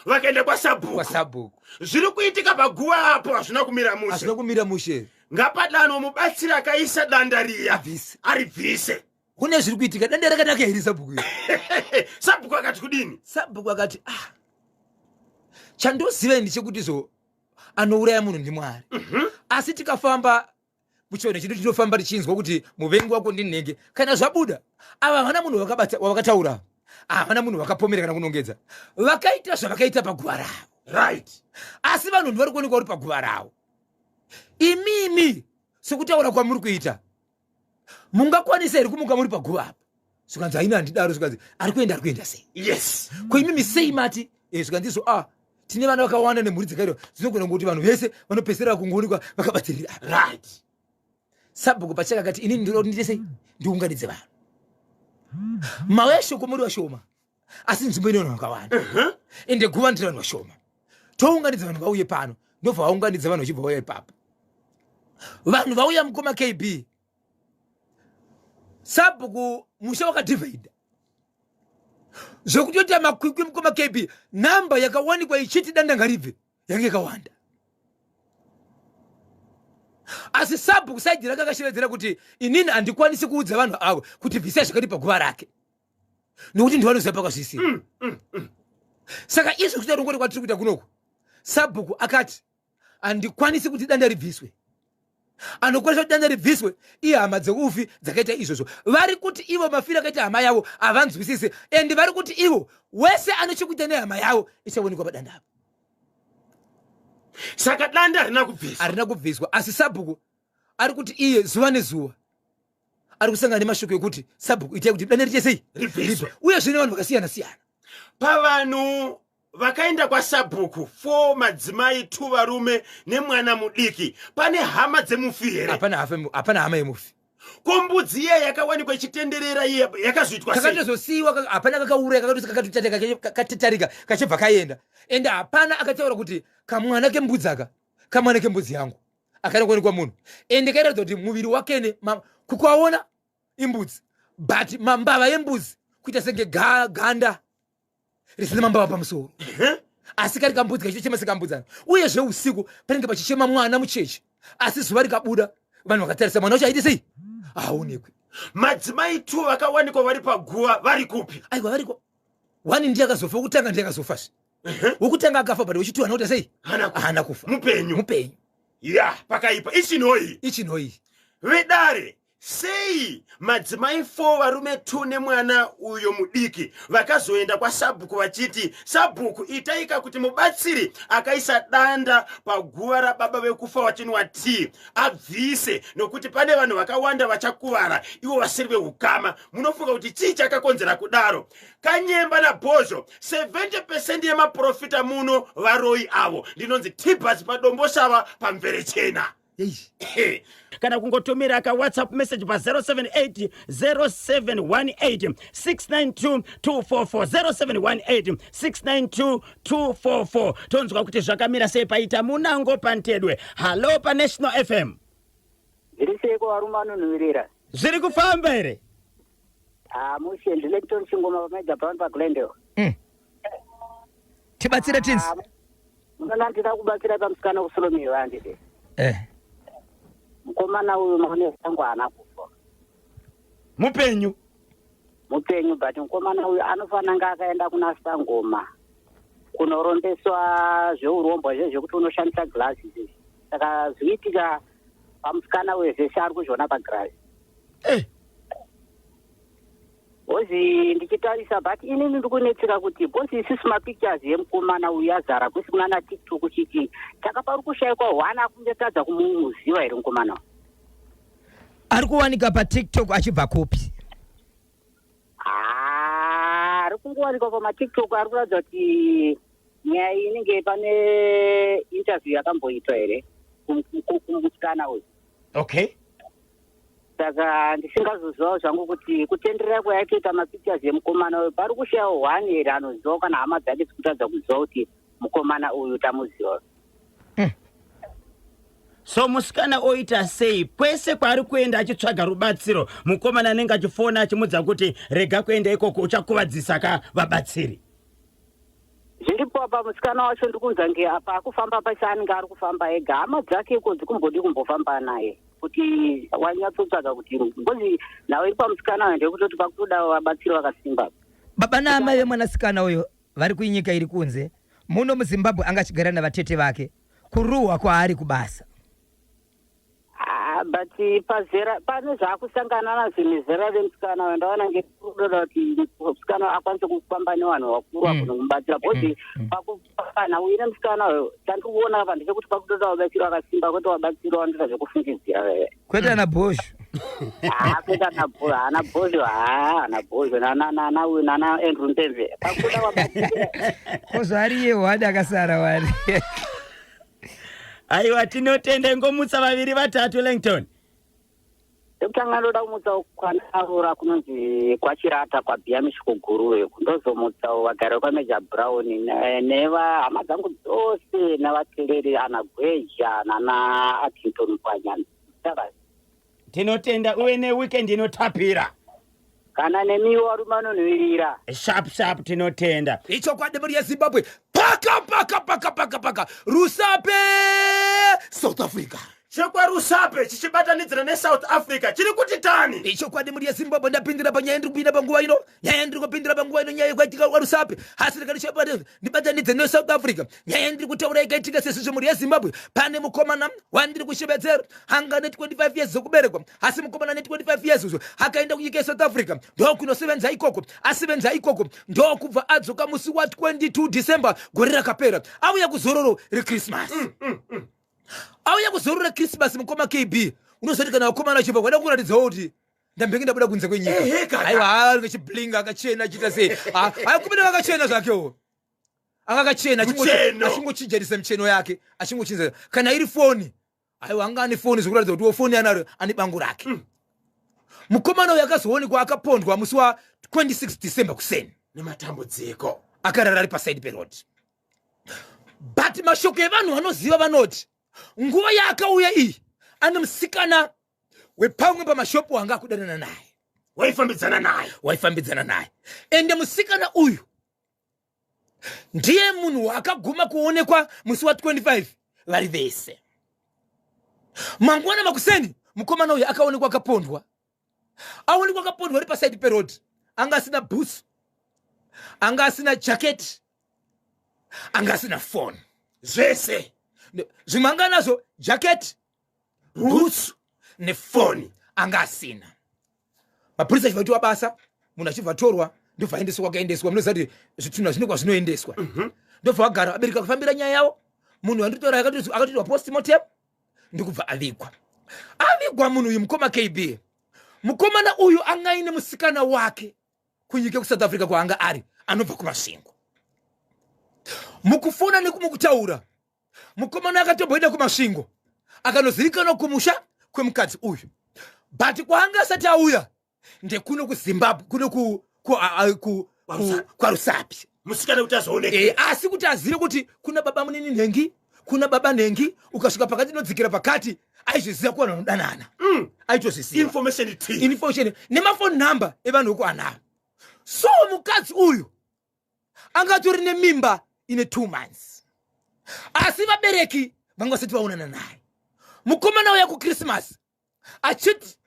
vakaenda kwasabhuku. Kwasabhuku. Zviri kuitika paguva apo hazvina kumira mushe. Hazvina kumira mushe. Ngapadano mubatsiri akaisa danda riya Abvise. Aribvise. Kune zviri kuitika, danda rakanaka here sabhuku iri? Sabhuku akati kudini? Sabhuku akati chandoziva ndechekuti zo anouraya munhu ndiMwari. Asi tikafamba muchivanhu chedu tinofamba tichinzwa kuti muvengi wako ndinhenge. Kana zvabuda ava havana munhu wavakataura, havana munhu vakapomera kana kunongedza, vakaita zvavakaita paguva ravo. Right. Asi vanhu ndivari kuonekwa uri paguva ravo. Imimi sekutaura kwamuri kuita mungakwanisa here kumuka muri paguva apa? Zvikanzi haina handidaro. Zvikanzi ari kuenda, ari kuenda sei? Yes. Ko imimi sei mati zvikanzi izvo tine vana vakawanda nemhuri dzakaitwa dzinogona kungoti vanhu vese vanopedzisira kungoonekwa vakabatirira apa. Right. Sabhuku pachake akati inini ndinoda kuti ndiite sei, ndiunganidze vanhu. Mauya shoko muri vashoma, asi nzvimbo ine vanhu vakawanda, ende guva ndiri vanhu vashoma. Tounganidza vanhu vauye pano. Ndobva vaunganidza vanhu vachibva vauya ipapo. Vanhu vauya mukoma KB, sabhuku musha wakadhivhaidha zvekutoita makwikwi mukoma KB. Namba yakawanikwa ichiti danda ngaribve yange yakawanda, asi sabhuku side rake akashevedzera kuti inini handikwanisi kuudza vanhu avo kuti bvisai zvakati paguva rake, nokuti ndivanoziva pakazvisira. Saka izvo kuita rongori kwatiri kuita kunoku, sabhuku akati handikwanisi kuti danda ribviswe. Anokwanisa kuti danda ribviswe ihama dzeufi dzakaita izvozvo. Vari kuti ivo mafiro akaita hama yavo havanzwisisi, and vari kuti ivo wese ane chekuita nehama yavo ichaonekwa padanda apo. Saka danda harina kubviswa. Harina kubviswa, asi sabhuku ari kuti iye zuva nezuva ari kusangana nemashoko ekuti sabhuku itai kuti danda riite sei? Ribviswe. Uyezve nevanhu vakasiyana siyana. Pavanhu vakaenda kwasabhuku 4 madzimai, 2 varume nemwana mudiki, pane hama dzemufi here? Hapana, hapana hama yemufi. Ko mbudzi iya yakawanikwa ichitenderera iya yakazoitwa sei? Kakatozosiyiwa, hapana kakauraya, kakatotatarika kachibva kaenda. Ende hapana akataura kuti kamwana kembudzi aka, kamwana kembudzi yangu, akana kuonekwa munhu. Ende kairatidza kuti muviri wakene kukaona imbudzi, but mambava yembudzi kuita senge ganda. Risina mambava pamusoro. Asi kari kambudzi kachichema sekambudzana. Uyezve usiku panenge pachichema mwana mucheche. Asi zuva rikabuda vanhu vakatarisa mwana wacho aite sei? Haaonekwi. Madzimai 2 vakawanikwa vari paguva vari kupi? Aiwa variko. One ndiye akazofa, wekutanga ndiye akazofazve. Wekutanga akafa but wechitwo haana kuita sei? Haana kufa. Mupenyu. Mupenyu. Ya, pakaipa. Ichinoi. Ichinoi. Vedare, sei madzimai 4 varume 2 nemwana uyo mudiki vakazoenda kwasabhuku vachiti sabhuku itaika kuti mubatsiri akaisa danda paguva rababa vekufa vachinwa tii abvise nokuti pane vanhu vakawanda vachakuvara ivo vasiri veukama. Munofunga kuti chii chakakonzera kudaro? Kanyemba naBhozho, 70% yemaprofita muno varoyi avo. Ndinonzi Tibas paDomboshava paMverechena. Kana kungotumira ka WhatsApp message pa 078 0718 692 244, 0718 692 244. Tonzwa kuti zvakamira sei paita munango pantedwe. Hallo paNational FM. Zviri seiko varume vanonhuwirira? Zviri kufamba here? Ah, mushe, ndiLecton Chingoma pamaidza Brown paGlendale. Tibatsire tinzi. Ah, munoona ndida kubatsira pamusikana kuSolomio handiti. Mukomana uyu maonero angu haana kufa. Mupenyu. Mupenyu, but mukomana uyu anofanira nga akaenda kuna Sangoma kunorombeswa zveurombwa izvo zvekuti unoshandisa glass izvi. Saka zvinoitika pamusikana uyu zvese ari kuzviona pagirazi. Bozi ndichitarisa, but inini ndiri kunetseka kuti bozi isusu mapictures emukomana uyu azara kwese kunana TikTok chiti saka pari kushayikwa hwana akungetadza kumuziva here mukomana uyu? Ari kuwanika paTikTok achibva kupi? Ah, ari kungowanikwa pamaTikTok, ari kuratidza kuti nyaya iyi inenge pane interview yakamboitwa here kumusikana uyu. Saka ndisingazozivawo zvangu kuti kutenderera kwayaitoita mapictures emukomana uyu pari kushayawo one here anozivawo kana hama dzake dzikutadza kuziva kuti mukomana uyu tamuziva. So musikana oita sei kwese kwaari kuenda achitsvaga rubatsiro? Mukomana anenge achifona achimudza kuti rega kuenda ikoko uchakuvadzisa ka vabatsiri. Zviripo apa musikana wacho ndikunza nge apa akufamba pasi anenge ari kufamba ega, hama dzake iko dzikumbodi kumbofamba naye kuti wanyatsotsvaga kuti ngozi nhau iri pamusikana uyu ndeyekutoti pakutoda vabatsiri vakasimba. Baba naamai vemwanasikana uyo vari kuinyika iri kunze. Muno muZimbabwe anga achigara navatete vake kuruhwa kwaari kubasa. Ah, but pazera pane zvaakusangana nazvo nezera remusikana uyo ndaona ngekudoda kuti musikana akwanise kufamba nevanhu vakuru agone kumubatsira because pakufamba uine musikana uyo chandiri kuona apa ndechekuti pakutoda vabatsiri vakasimba kwete vabatsiri vanoita zvekufungidzira veve. Kwete ana Bhozho. Ah, kwete ana Bhozho, ana Bhozho, ah, ana Bhozho, nana nana uyu nana Andrew Mpembe. Pakutoda vabatsiri. Kozvo ariye wani akasara wani. Aiwa, tinotenda. Ngomutsa vaviri vatatu, Langton. Chekutanga ndoda kumutsa kwanarura kunonzi kwaChirata kwaBhiyamishiko Guruve, ndozomutsawo vagari vekwaMeja Brown neva hama dzangu dzose navateereri ana Gweja nana Addington Pwanya. Tinotenda, uve neweekend inotapira. Kana nemiwo varume vanonhuwirira. Sharp sharp, tinotenda. Ichokwadi mhuri yeZimbabwe, paka paka paka paka paka Rusape, South Africa. ChekwaRusape chichibatanidzira neSouth Africa chiri kuti tani. Ichokwadi mhuri yeZimbabwe, ndapindira panyaya ndiri kupinda panguva ino, nyaya ndiri kupindira panguva ino, nyaya yekaitika kwaRusape, asi ndikati ndibatanidze neSouth Africa. Nyaya ndiri kutaura ikaitika sezvizvo mhuri yeZimbabwe, pane mukomana wandiri kushevedzera anga ne25 years dzekuberekwa, asi mukomana ne25 years uzvo akaenda kunyika yeSouth Africa ndokunosevenza ikoko, asevenza ikoko ndokubva adzoka musi wa22 December gore rakapera, auya kuzororo reChristmas. Auya kuzororo reChristmas, mukoma KB, unozoti kana vakomana vachibva kwada kuratidzawo kuti ndambenge ndabuda kunze kwenyika. Ehe, kaka. Aiwa, ngechiblinga akachena achiita sei, aikumene vakachena zvakewo, akakachena. Mucheno. Achingochinjanisa micheno yake, achingochinja kana iri foni, aiwa anga ane foni zvekuratidza kuti wo foni anaro, ane bango rake. Mukomana uyu akazoonekwa akapondwa musi wa26 December kuseni. Nematambudziko. Akarara ari pasaidi peroad, but mashoko evanhu vanoziva vanoti nguva yaakauya iyi ane musikana wepamwe pamashopu wanga akudanana naye. Waifambidzana naye. Waifambidzana naye, ende musikana uyu Ndiye munhu waakaguma kuonekwa musi wa 25 vari vese. Mangwana makuseni mukomana uyu akaonekwa akapondwa. Aonekwa akapondwa ari pasaidi peroad. Anga asina boots, anga asina jacket, anga asina phone. Zvese Zvimwe anga anazvo jacket, boots nefoni anga asina. Mapurisa achibva aitwa basa, munhu achibva atorwa ndobva aendeswa kwakaendeswa. Munoziva kuti zvitunha zvine kwazvinoendeswa. Ndobva vagara vabereki vakafambira nyaya yavo. Munhu wanditora akatoitwa postmortem ndokubva avigwa. Avigwa munhu uyu mukoma KB. Mukomana uyu anga aine musikana wake kunyika yekuSouth Africa kwaanga ari, anobva kuMasvingo. Mukufona nekumukutaura, mukomana akatomboenda kuMasvingo akanozivikanwa kumusha kwemukadzi uyu, but kwaanga asati auya ndekuno kuZimbabwe, kuno kwaRusapi. Musikana kuti azooneka. Asi kuti azive kuti kuna baba munini nhengi, kuna baba nhengi, ukasvika pakati inodzikira pakati, aizviziva kuvanhu vanodanana. Aitozviziva. Information tea. Information nemafoni number evanhu vekuanavo. So mukadzi uyu angatori nemimba ine 2 months, asi vabereki vanga vasati vaonana naye. Mukomana uya kuChristmas achiti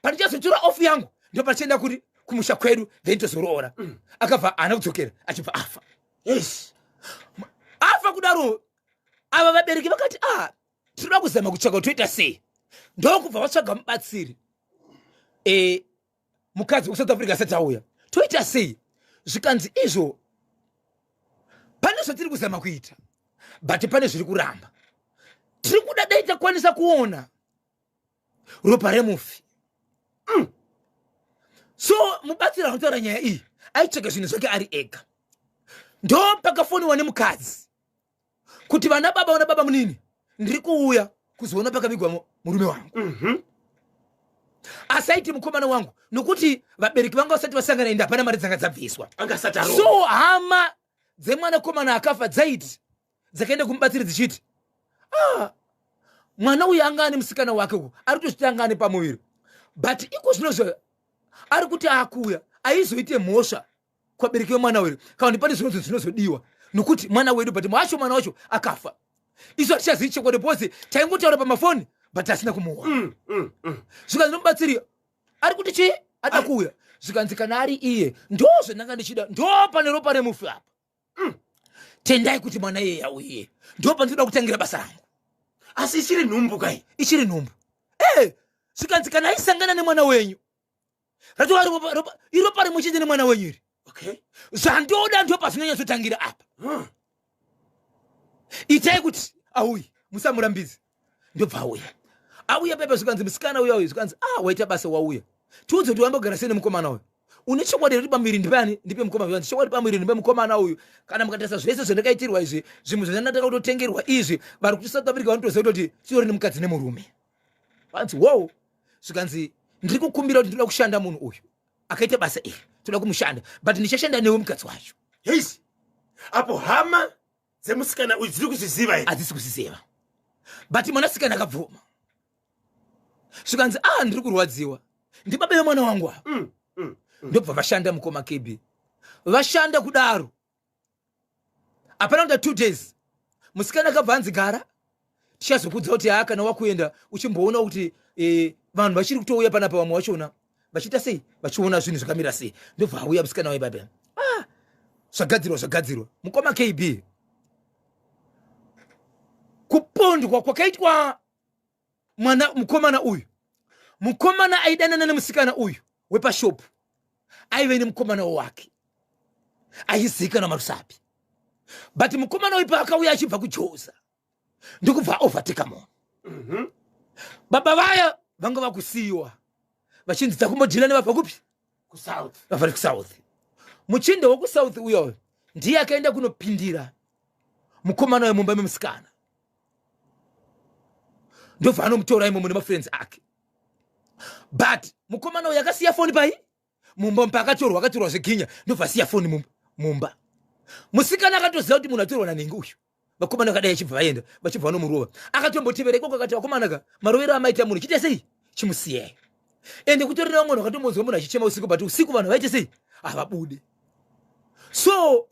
pandichazotora off yangu ndo pachienda kuri kumusha kwedu, then tozoroora. Akabva haana kudzokera, achibva afa. Yes. Afa kudaro, ava vabereki vakati, ah, tinoda kuzama kutsvaga kuti toita sei. Ndokubva vatsvaga mubatsiri. Mukadzi wekuSouth Africa asati auya, toita sei? Zvikanzi izvo pane zvatiri kuzama kuita, but pane zviri kuramba. Tiri kuda dai takwanisa kuona ropa remufi. So mubatsiri anotaura nyaya iyi aitsvaga zvinhu zvake ari ega. Ndo pakafoniwa nemukadzi kuti vana baba, vana baba munini, ndiri kuuya kuzoona pakavigwa murume wangu. Asi aiti mukomana wangu, nokuti vabereki vanga vasati vasangana, ende hapana mari dzanga dzabviswa. Angasati aroora. So hama dzemwanakomana akafa dzaiti dzakaenda kumubatsiri dzichiti, ah, mwana uyu anga ane musikana wake uku, ari kutozviti anga ane pamuviri, but iko zvinozvo ari kuti akuuya, aizoite mhosva kuvabereki vemwana wedu kana kuti pane zvinozo zvinozodiwa nokuti mwana wedu, but wacho mwana wacho akafa, isu hatichazivi chokwadi because taingotaura pamafoni but asina kumuona. Zvikanzi nomubatsiri ari kuti chii, ada kuuya. Zvikanzi kana ari iye ndo zvandanga ndichida, ndo pane ropa remufi apa. Tendai kuti mwana iyeye auye, ndo pandinoda kutangira basa rangu. Asi ichiri nhumbu kai? Ichiri nhumbu. Zvikanzi kana aisangana nemwana wenyu, ratova iropa rimwe chete nemwana wenyu iri. Zvandoda ndo pazvinonyatsotangira apa. Itai kuti auye, musamurambidze. Ndobva auya. Auya pepa, zvikanzi musikana uya uyu, zvikanzi, ah, waita basa wauya, tiudze kuti wambogara sei nemukomana uyu. Une chokwadi here kuti pamuviri ndipani ndipe mukomana uyu? Chokwadi pamuviri ndipe mukomana uyu. Kana mukatarisa zvese zvandakaitirwa izvi, zvimwe zvandataka kutotengerwa izvi, vari kuti South Africa vanotoziva kutoti titori nemukadzi nemurume. Vanzi wow. Zvikanzi ndiri kukumbira kuti ndinoda kushanda munhu uyu akaita basa iri, toda kumushanda, but ndichashanda newe mukadzi wacho. Yes. Apo hama dzemusikana uyu dziri kuzviziva here? Hadzisi kuzviziva, but mwanasikana akabvuma. Zvikanzi, ah, ndiri kurwadziwa, ndibaba vemwana wangu ava. Ndobva vashanda mukoma KB. Vashanda kudaro, hapana kuita 2 days, musikana akabva anzi gara, tichazokudza kuti haa, kana wakuenda uchimboona kuti vanhu vachiri kutouya panapa, vamwe vachona vachiita sei, vachiona zvinhu zvakamira sei. Ndobva auya musikana waibaba. Ah, zvagadzirwa, zvagadzirwa mukoma KB. Kupondwa kwakaitwa mwana mukomana uyu, mukomana aidanana nemusikana uyu wepashopu aive nemukomana wake aizivikanwa maRusapi, but mukomana uyu paakauya achibva kuJoza ndokubva overtake munhu. Baba vaya vanga vakusiyiwa vachinzi takumbodhila nevabva kupi? KuSouth. Vabva kuSouth. Muchinda wekuSouth uyoyo ndiye akaenda kunopindira mukomana wemumba memusikana, ndobva anomutora imomo nemafriends ake. But mukomana uyu akasiya foni pai mumba paakatorwa, akatorwa zveginya, ndobva asiya foni mumba. Musikana akatoziva kuti munhu atorwa nanhingi uyu. Vakomana vakadai achibva vaenda, vachibva vanomurova. Akatombotevera ikoko akati, vakomana ka, marovero amaita munhu, chiita sei, chimusiyai. Ende kutori nevamwe vanhu vakatombonzwa munhu achichema usiku, but usiku vanhu vaite sei, havabude. So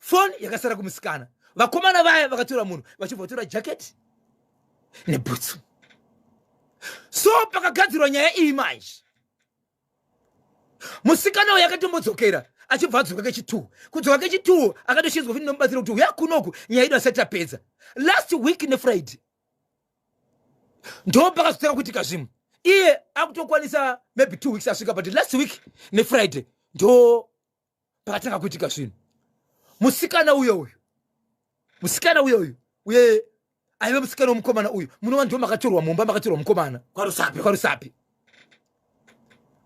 Foni yakasara kumusikana. Vakomana vaya vakatora munhu vachibva vatora jacket nebhutsu. So pakagadzirwa nyaya iyi manje, musikana uyo akatombodzokera achibva adzoka kechituwo. Kudzoka kechituwo akatoshinzwa kuti ndinomubatsira kuti uya kunoku nyaya yedu asati tapedza. Last week neFriday ndo pakazotanga kuitika zvimwe. Iye akutokwanisa maybe 2 weeks asvika, but last week neFriday ndo pakatanga kuitika zvinhu. Musikana uyo uyu, musikana uyo uyu uye aive musikana wemukomana uyu, munova ndo makatorwa mumba, makatorwa mukomana kwaRusape, kwaRusape,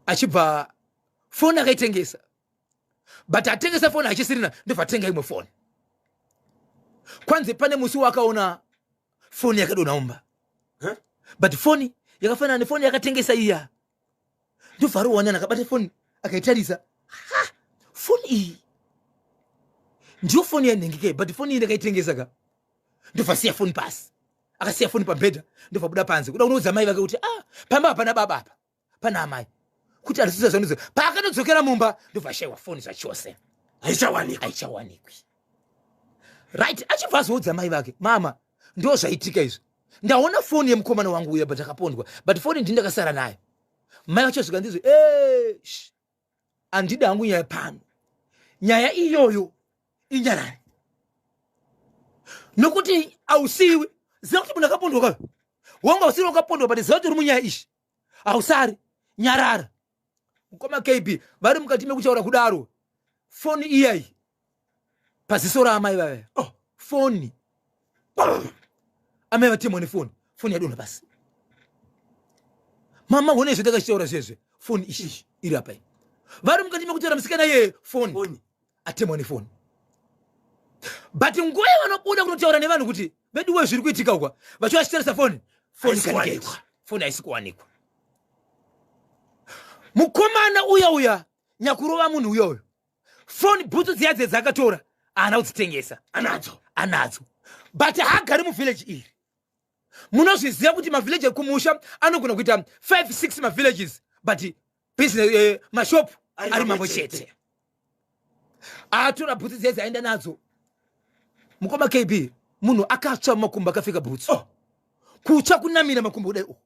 achibva foni akaitengesa, but atengesa foni achisirina, ndobva atenga imwe foni. Kwanzi pane musi wakaona foni yakadonha mumba, Huh? but foni yakafanana nefoni yakatengesa iya. Ndobva arowanana, akabata foni akaitarisa, ha, foni iyi ndiyo foni yanhengike, but foni iyi ndakaitengesa ka. Ndobva siya foni pasi, akasiya foni pambhedha, ndobva buda panze kuda kunoudza mai vake kuti ah, pamba hapana baba apa, pana amai, kuti arisisa zvanodzo. Paakanodzokera mumba ndobva ashayiwa foni zvachose, haichawanikwa, haichawanikwi. Right, achibva azoudza mai vake, mama, ndo zvaitika izvi, ndaona foni yemukomana wangu uya, but akapondwa, but foni ndini ndakasara nayo. Mai vacho zvikandizvo, handidi hangu nyaya pano, nyaya iyoyo inyarare, nokuti hausiwi. Ziva kuti munhu akapondwa kayo wanga usiri wakapondwa, but ziva kuti uri munyaya ishi, hausari, nyarara. Mukoma KB, vari mukati mekutaura kudaro, foni iyai paziso raamai vaya. Oh, foni, amai vatemwa nefoni, foni yadonha pasi. Mama, hone izvo takachitaura zvezve, foni ishi iri apa iyi. Vari mukati mekutaura, musikana iyeye foni foni atemwa nefoni, but nguva yavanobuda kunotaura nevanhu kuti veduwe zviri kuitika ukwa, vachiva vachitarisa foni, foni Haisi kaniketi kuwanikwa. Foni haisi kuwanikwa. Mukomana uya uya nyakurova munhu uyoyo, foni, bhutsu dziya dziya dzakatora haana kudzitengesa, anadzo, anadzo, but haagari muvillage iri. Munozviziva kuti mavillage ekumusha anogona kuita 5 6 mavillages, but business, mashop Ari ari mamwe mamwe chete. chete. Atora bhutsu dziya dzaenda nadzo, mukoma KB, munhu akatsva makumbo akapfeka bhutsu. Oh. Kutsva kunamira makumbo kudai, oh,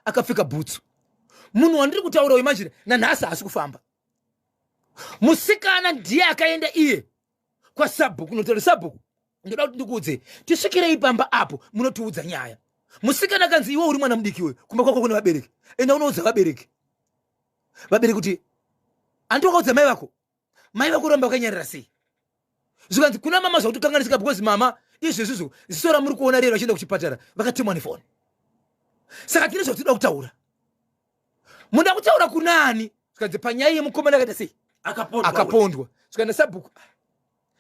akapfeka bhutsu. Munhu wandiri kutaura uyu manje nanhasi haasi kufamba. Musikana ndiye akaenda iye kwasabhuku notaura, sabhuku, ndoda kuti ndikuudze, tisvikirei pamba apo munotiudza nyaya. Musikana akanzi, iwe uri mwana mudiki uyu, kumba kwako kune vabereki, enda unoudza vabereki. Vabereki kuti, handi wakaudza mai vako? Mai vako ramba vakanyarara sei? Zvikanzi kuna mama, zvakutokanganisika, because mama izvezvizvo ziso ramuri kuona rero vachienda kuchipatara vakatemwa nefoni. Saka tine zvatinoda kutaura, muda kutaura kunani? Zvikanzi panyaya yemukomana akaita sei, akapondwa, akapondwa. Zvikanzi sabhuku,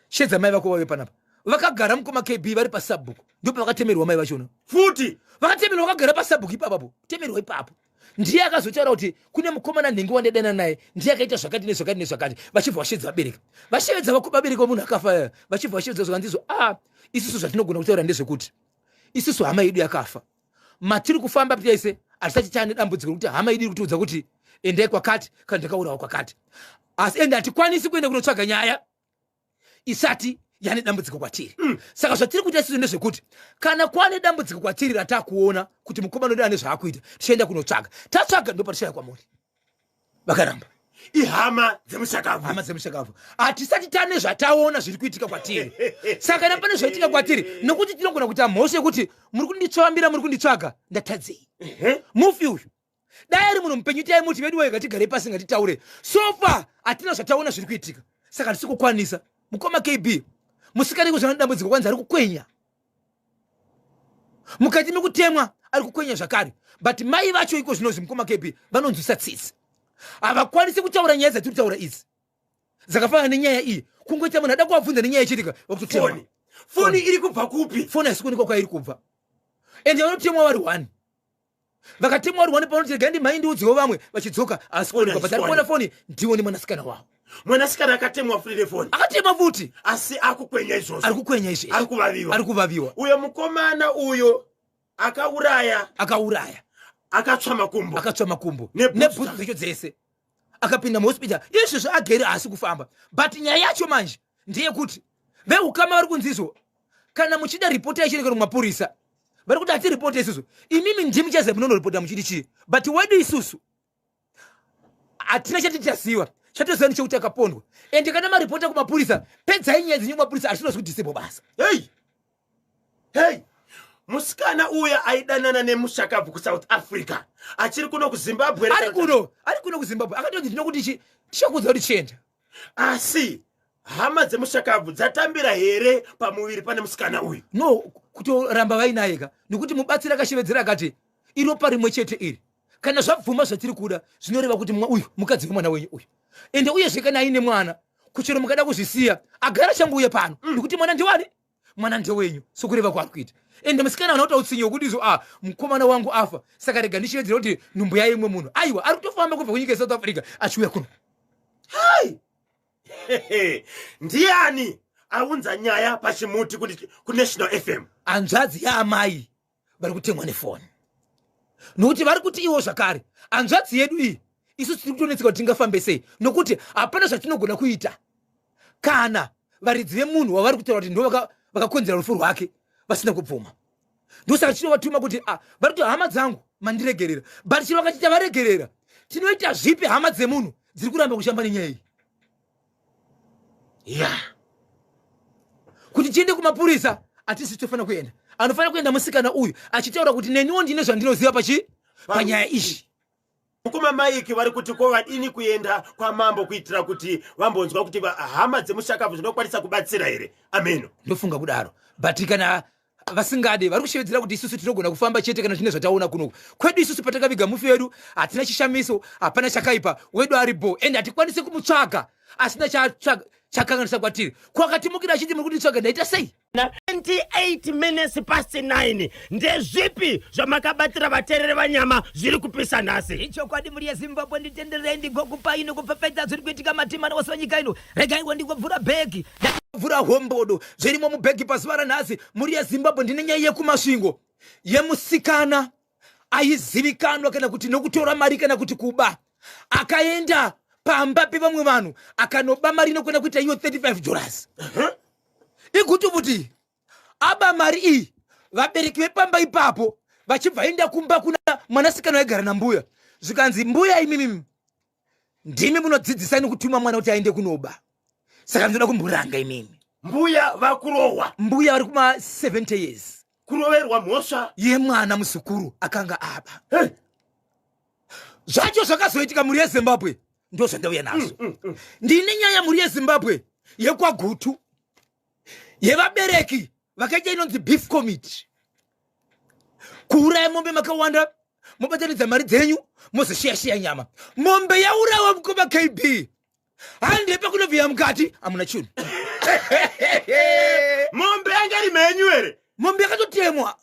shedza mai vako vave panapa. Vakagara, mukoma KB, vari pasabhuku, ndipo pavakatemerwa mai vachona. Futi vakatemerwa, vakagara pasabhuku ipapapo, temerwa ipapo. Ndiye akazotaura kuti kune mukomana nhingi wandadana naye, ndiye akaita zvakati nezvakati nezvakati. Vachibva vashevedza vabereki, vashevedza vabereki vomunhu akafa aya, vachibva vashevedza zvakanzizvo, a isusu zvatinogona kutaura ndezvekuti isusu hama yedu yakafa, matiri kufamba tese hatisati taane dambudziko rekuti hama yedu iri kutiudza kuti endai kwakati kana ndakaurawa kwakati, asi ende hatikwanisi kuenda kunotsvaga nyaya isati yane dambudziko kwatiri. Saka zvatiri kuita isusu ndezvekuti kana kwane dambudziko kwatiri ratakuona kuti mukomana wedu ane zvaakuita, tichaenda kunotsvaga. Tatsvaga, ndopatichauya kwamuri. Vakaramba. Ihama dzemushakabvu. Hama dzemushakabvu. Hatisati tane zvataona zviri kuitika kwatiri. Saka kana pane zvaitika kwatiri, nokuti tinogona kuita mhosva yekuti muri kunditsvambira, muri kunditsvaga, ndatadzei? Mufi uyu dai ari munhu mupenyu, taimuti vedu wega tigare pasi ngatitaure. So far hatina zvataona zviri kuitika, saka hatisi kukwanisa. Mukoma KB, musikana iko zvana dambudziko, kwanzi ari kukwenya mukati mekutemwa, ari kukwenya zvakare, but mai vacho iko zvinozvi, mukoma KB, vanonzwisa tsitsi, havakwanisi kutaura nyaya dzatiri kutaura idzi dzakafanana nenyaya iyi. Kungoita munhu ada kuvabvunza nenyaya ichiitika, vakutotemwa. Foni, foni iri kubva kupi? Foni haisi kuonekwa kwairi kubva, ende vanotemwa vari one. Vakatemwa vari one, panoti regai ndimhai ndiudzewo vamwe, vachidzoka asi kuonekwa, but ari kuona foni ndiwo nemwanasikana wavo. Mwanasikana akatemwa futi nefoni. Akatemwa futi. Asi akukwenya izvozvo. Ari kukwenya izvezvi. Ari kuvaviwa. Ari kuvaviwa. Uyo mukomana uyo akauraya, akauraya, akatsva makumbo, akatsva makumbo Nebhutsu. Nebhutsu dzacho dzese. Akapinda muhospital izvezvo agere, haasi kufamba. But nyaya yacho manje ndeyekuti Veukama vari kunzi izvo kana muchida ripoti yachirekero kumapurisa, vari kuti hatiripote isusu, imimi ndimi chaize munonoripota muchiti chii, but wedu isusu hatina chati tichaziva. Chatoziva ndechekuti akapondwa, ende kana maripota kumapurisa, pedzai nyaya dzenyu kumapurisa, hatinozi kudisable basa. Hei hei, musikana uya aidanana nemushakabvu kuSouth Africa achiri kuno kuZimbabwe? Ari kuno, ari kuno kuZimbabwe. Akatoti ndinokuti chi tichakuudza kuti chienda. Asi hama dzemushakabvu dzatambira here pamuviri pane musikana uyu? No, kutoramba vainaye ka, nekuti mubatsiri akashevedzera akati iropa rimwe chete iri, kana zvabvuma zvatiri kuda zvinoreva kuti uyu mukadzi wemwana wenyu uyu. Ende uyezve kana aine mwana, kuchero mukada kuzvisiya agara changouya pano, nekuti mwana ndiwani, mwana ndewenyu, sokureva kwaari kuita. Ende musikana ana kuita utsinye wekuti izvo, a mukomana wangu afa, saka rega ndishevedzera kuti nhumbu yaimwe munhu. Aiwa, ari kutofamba kubva kunyika yeSouth Africa achiuya kuno. Hai, ndiani aunza nyaya pachimuti kuNational FM? Hanzvadzi yaamai vari kutemwa nefoni, nokuti vari kuti iwo zvakare hanzvadzi yedu iyi, isu tiri kutonetseka kuti tingafambe sei, nokuti hapana zvatinogona kuita kana varidzi vemunhu wavari kutaura kuti ndo vakakonzera rufu rwake vasina kubvuma. Ndosaka chinovatuma kuti, ah, vari kuti hama dzangu mandiregerera, but chino vakati tavaregerera, tinoita zvipi hama dzemunhu dziri kuramba kushamba nenyaya iyi? Kuti tiende kumapurisa hatisi tofanira kuenda, anofanira kuenda musikana uyu achitaura kuti neniwo ndine zvandinoziva pachi panyaya iyi. Mukoma Maiki vari kuti ko vadini kuenda kwamambo kuitira kuti vambonzwa kuti hama dzemushakabvu dzinokwanisa kubatsira here? Ameno. Ndofunga kudaro, but kana vasingade, vari kushevedzera kuti isusu tinogona kufamba chete kana tine zvataona kunoku kwedu. Isusu patakaviga mufi wedu hatina chishamiso, hapana chakaipa, wedu ari bo, and hatikwanisi kumutsvaga asina chakanganisa kwatiri. Kwakatimukira achiti muri kunditsvaga, ndaita sei? 28 minutes past 9. Ndezvipi zvamakabatira vateereri vanyama zviri kupisa nhasi? Ichokwadi, mhuri yeZimbabwe, nditenderei ndigokupai nokupfepfedza zviri kuitika matimana ose wenyika ino. Regaiwo ndigovhura bhegi. Vhura hombodo zvirimo mubhegi pazuva ranhasi. Mhuri yeZimbabwe, ndine nyaya yekuMasvingo yemusikana aizivikanwa kana kuti nokutora mari kana kuti kuba. Akaenda pamba pevamwe vanhu akanoba mari inokwana kuita iyo $35. Igutu kuti aba mari iyi, vabereki vepamba ipapo vachibva enda kumba kuna mwanasikana waigara nambuya, zvikanzi, "Mbuya imimi ndimi munodzidzisa nekutuma mwana kuti aende kunoba, saka ndinoda kumburanga imimi." Mbuya vakurohwa? Mbuya vari kuma 70 years. Kuroverwa mhosva yemwana muzukuru akanga aba. Zvacho zvakazoitika, mhuri yeZimbabwe, ndo zvandauya nazvo. Ndine nyaya, mhuri yeZimbabwe, yekwaGutu yevabereki vakaita inonzi beef committee, kuuraya mombe makawanda, mobatanidza mari dzenyu, mozoshiya-shiya nyama. Mombe yaurawa, mukoma KB, hande pakunovhiya mukati hamuna chinhu. Mombe yanga iri mhenyu here? Mombe yakatotemwa.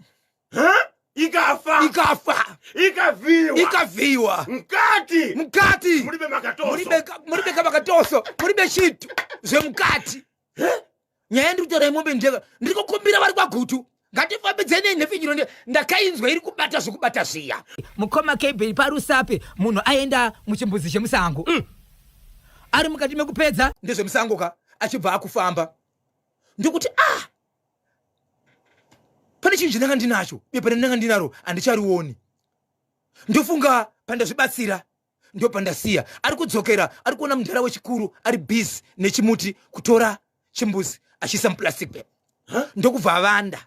Huh? Ikafa? Ikafa. Ikavhiyiwa? Ikavhiyiwa. Mukati? Mukati. Mulibe makatoso? Mulibe kamakatoso, mulibe chitu zvemukati. Nyaya ndiri kutaura yemombe ndeka ndiri kukumbira vari kwaGutu, ngatifambidzei nenhepfenyuro, ndakainzwa iri kubata zvokubata zviya. Mukoma KB, paRusape munhu aenda muchimbuzi chemusango, ari mukati mekupedza ndezvemusango ka, achibva akufamba ndikuti, ah, pane chinhu chandanga ndinacho, bepa randanga ndinaro handicharioni, ndofunga pandazvibatsira ndo pandasiya. Ari kudzokera, ari kuona mudhara wechikuru ari busy nechimuti kutora chimbuzi achiisa muplastic bag, ndokubva avanda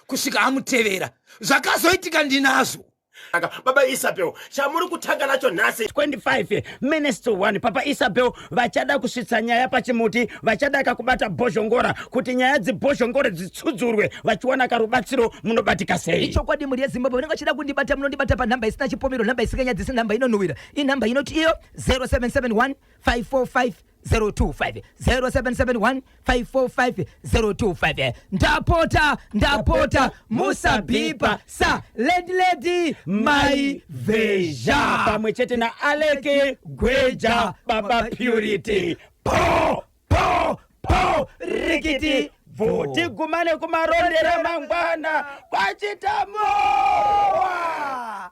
kusvika amutevera. Zvakazoitika ndinazvo. Saka, baba Isabel, chamuri kutanga nacho nhasi? 25 minutes to 1. Papa Isabel vachada kusvitsa nyaya pachimuti, vachada kakubata bhozhongora kuti nyaya dzibhozhongore dzitsudzurwe, vachiwana karubatsiro. Munobatika sei? Ichokwadi, mhuri yeZimbabwe, vanenge vachida kundibata, munondibata panhamba isina chipomero, nhamba isinganyadzisi, nhamba inonhuwira, inhamba inoti iyo 0771 545 025, 0771 545 025. Ndapota, ndapota, musabhipa sa landlady mai Vezha pamwe chete naAleke Gweja, baba Purity. Po po po, rikiti bvu, tigumane kumarondera mangwana kwachitamoa.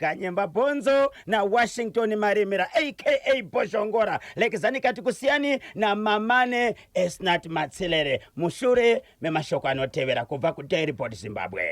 Kanyemba Bhonzo naWashington Marimira aka Bhozhongora. Lekezani kati kusiyani naMamane Esnat Matsilele mushure memashoko anotevera kubva kuDairibord Zimbabwe.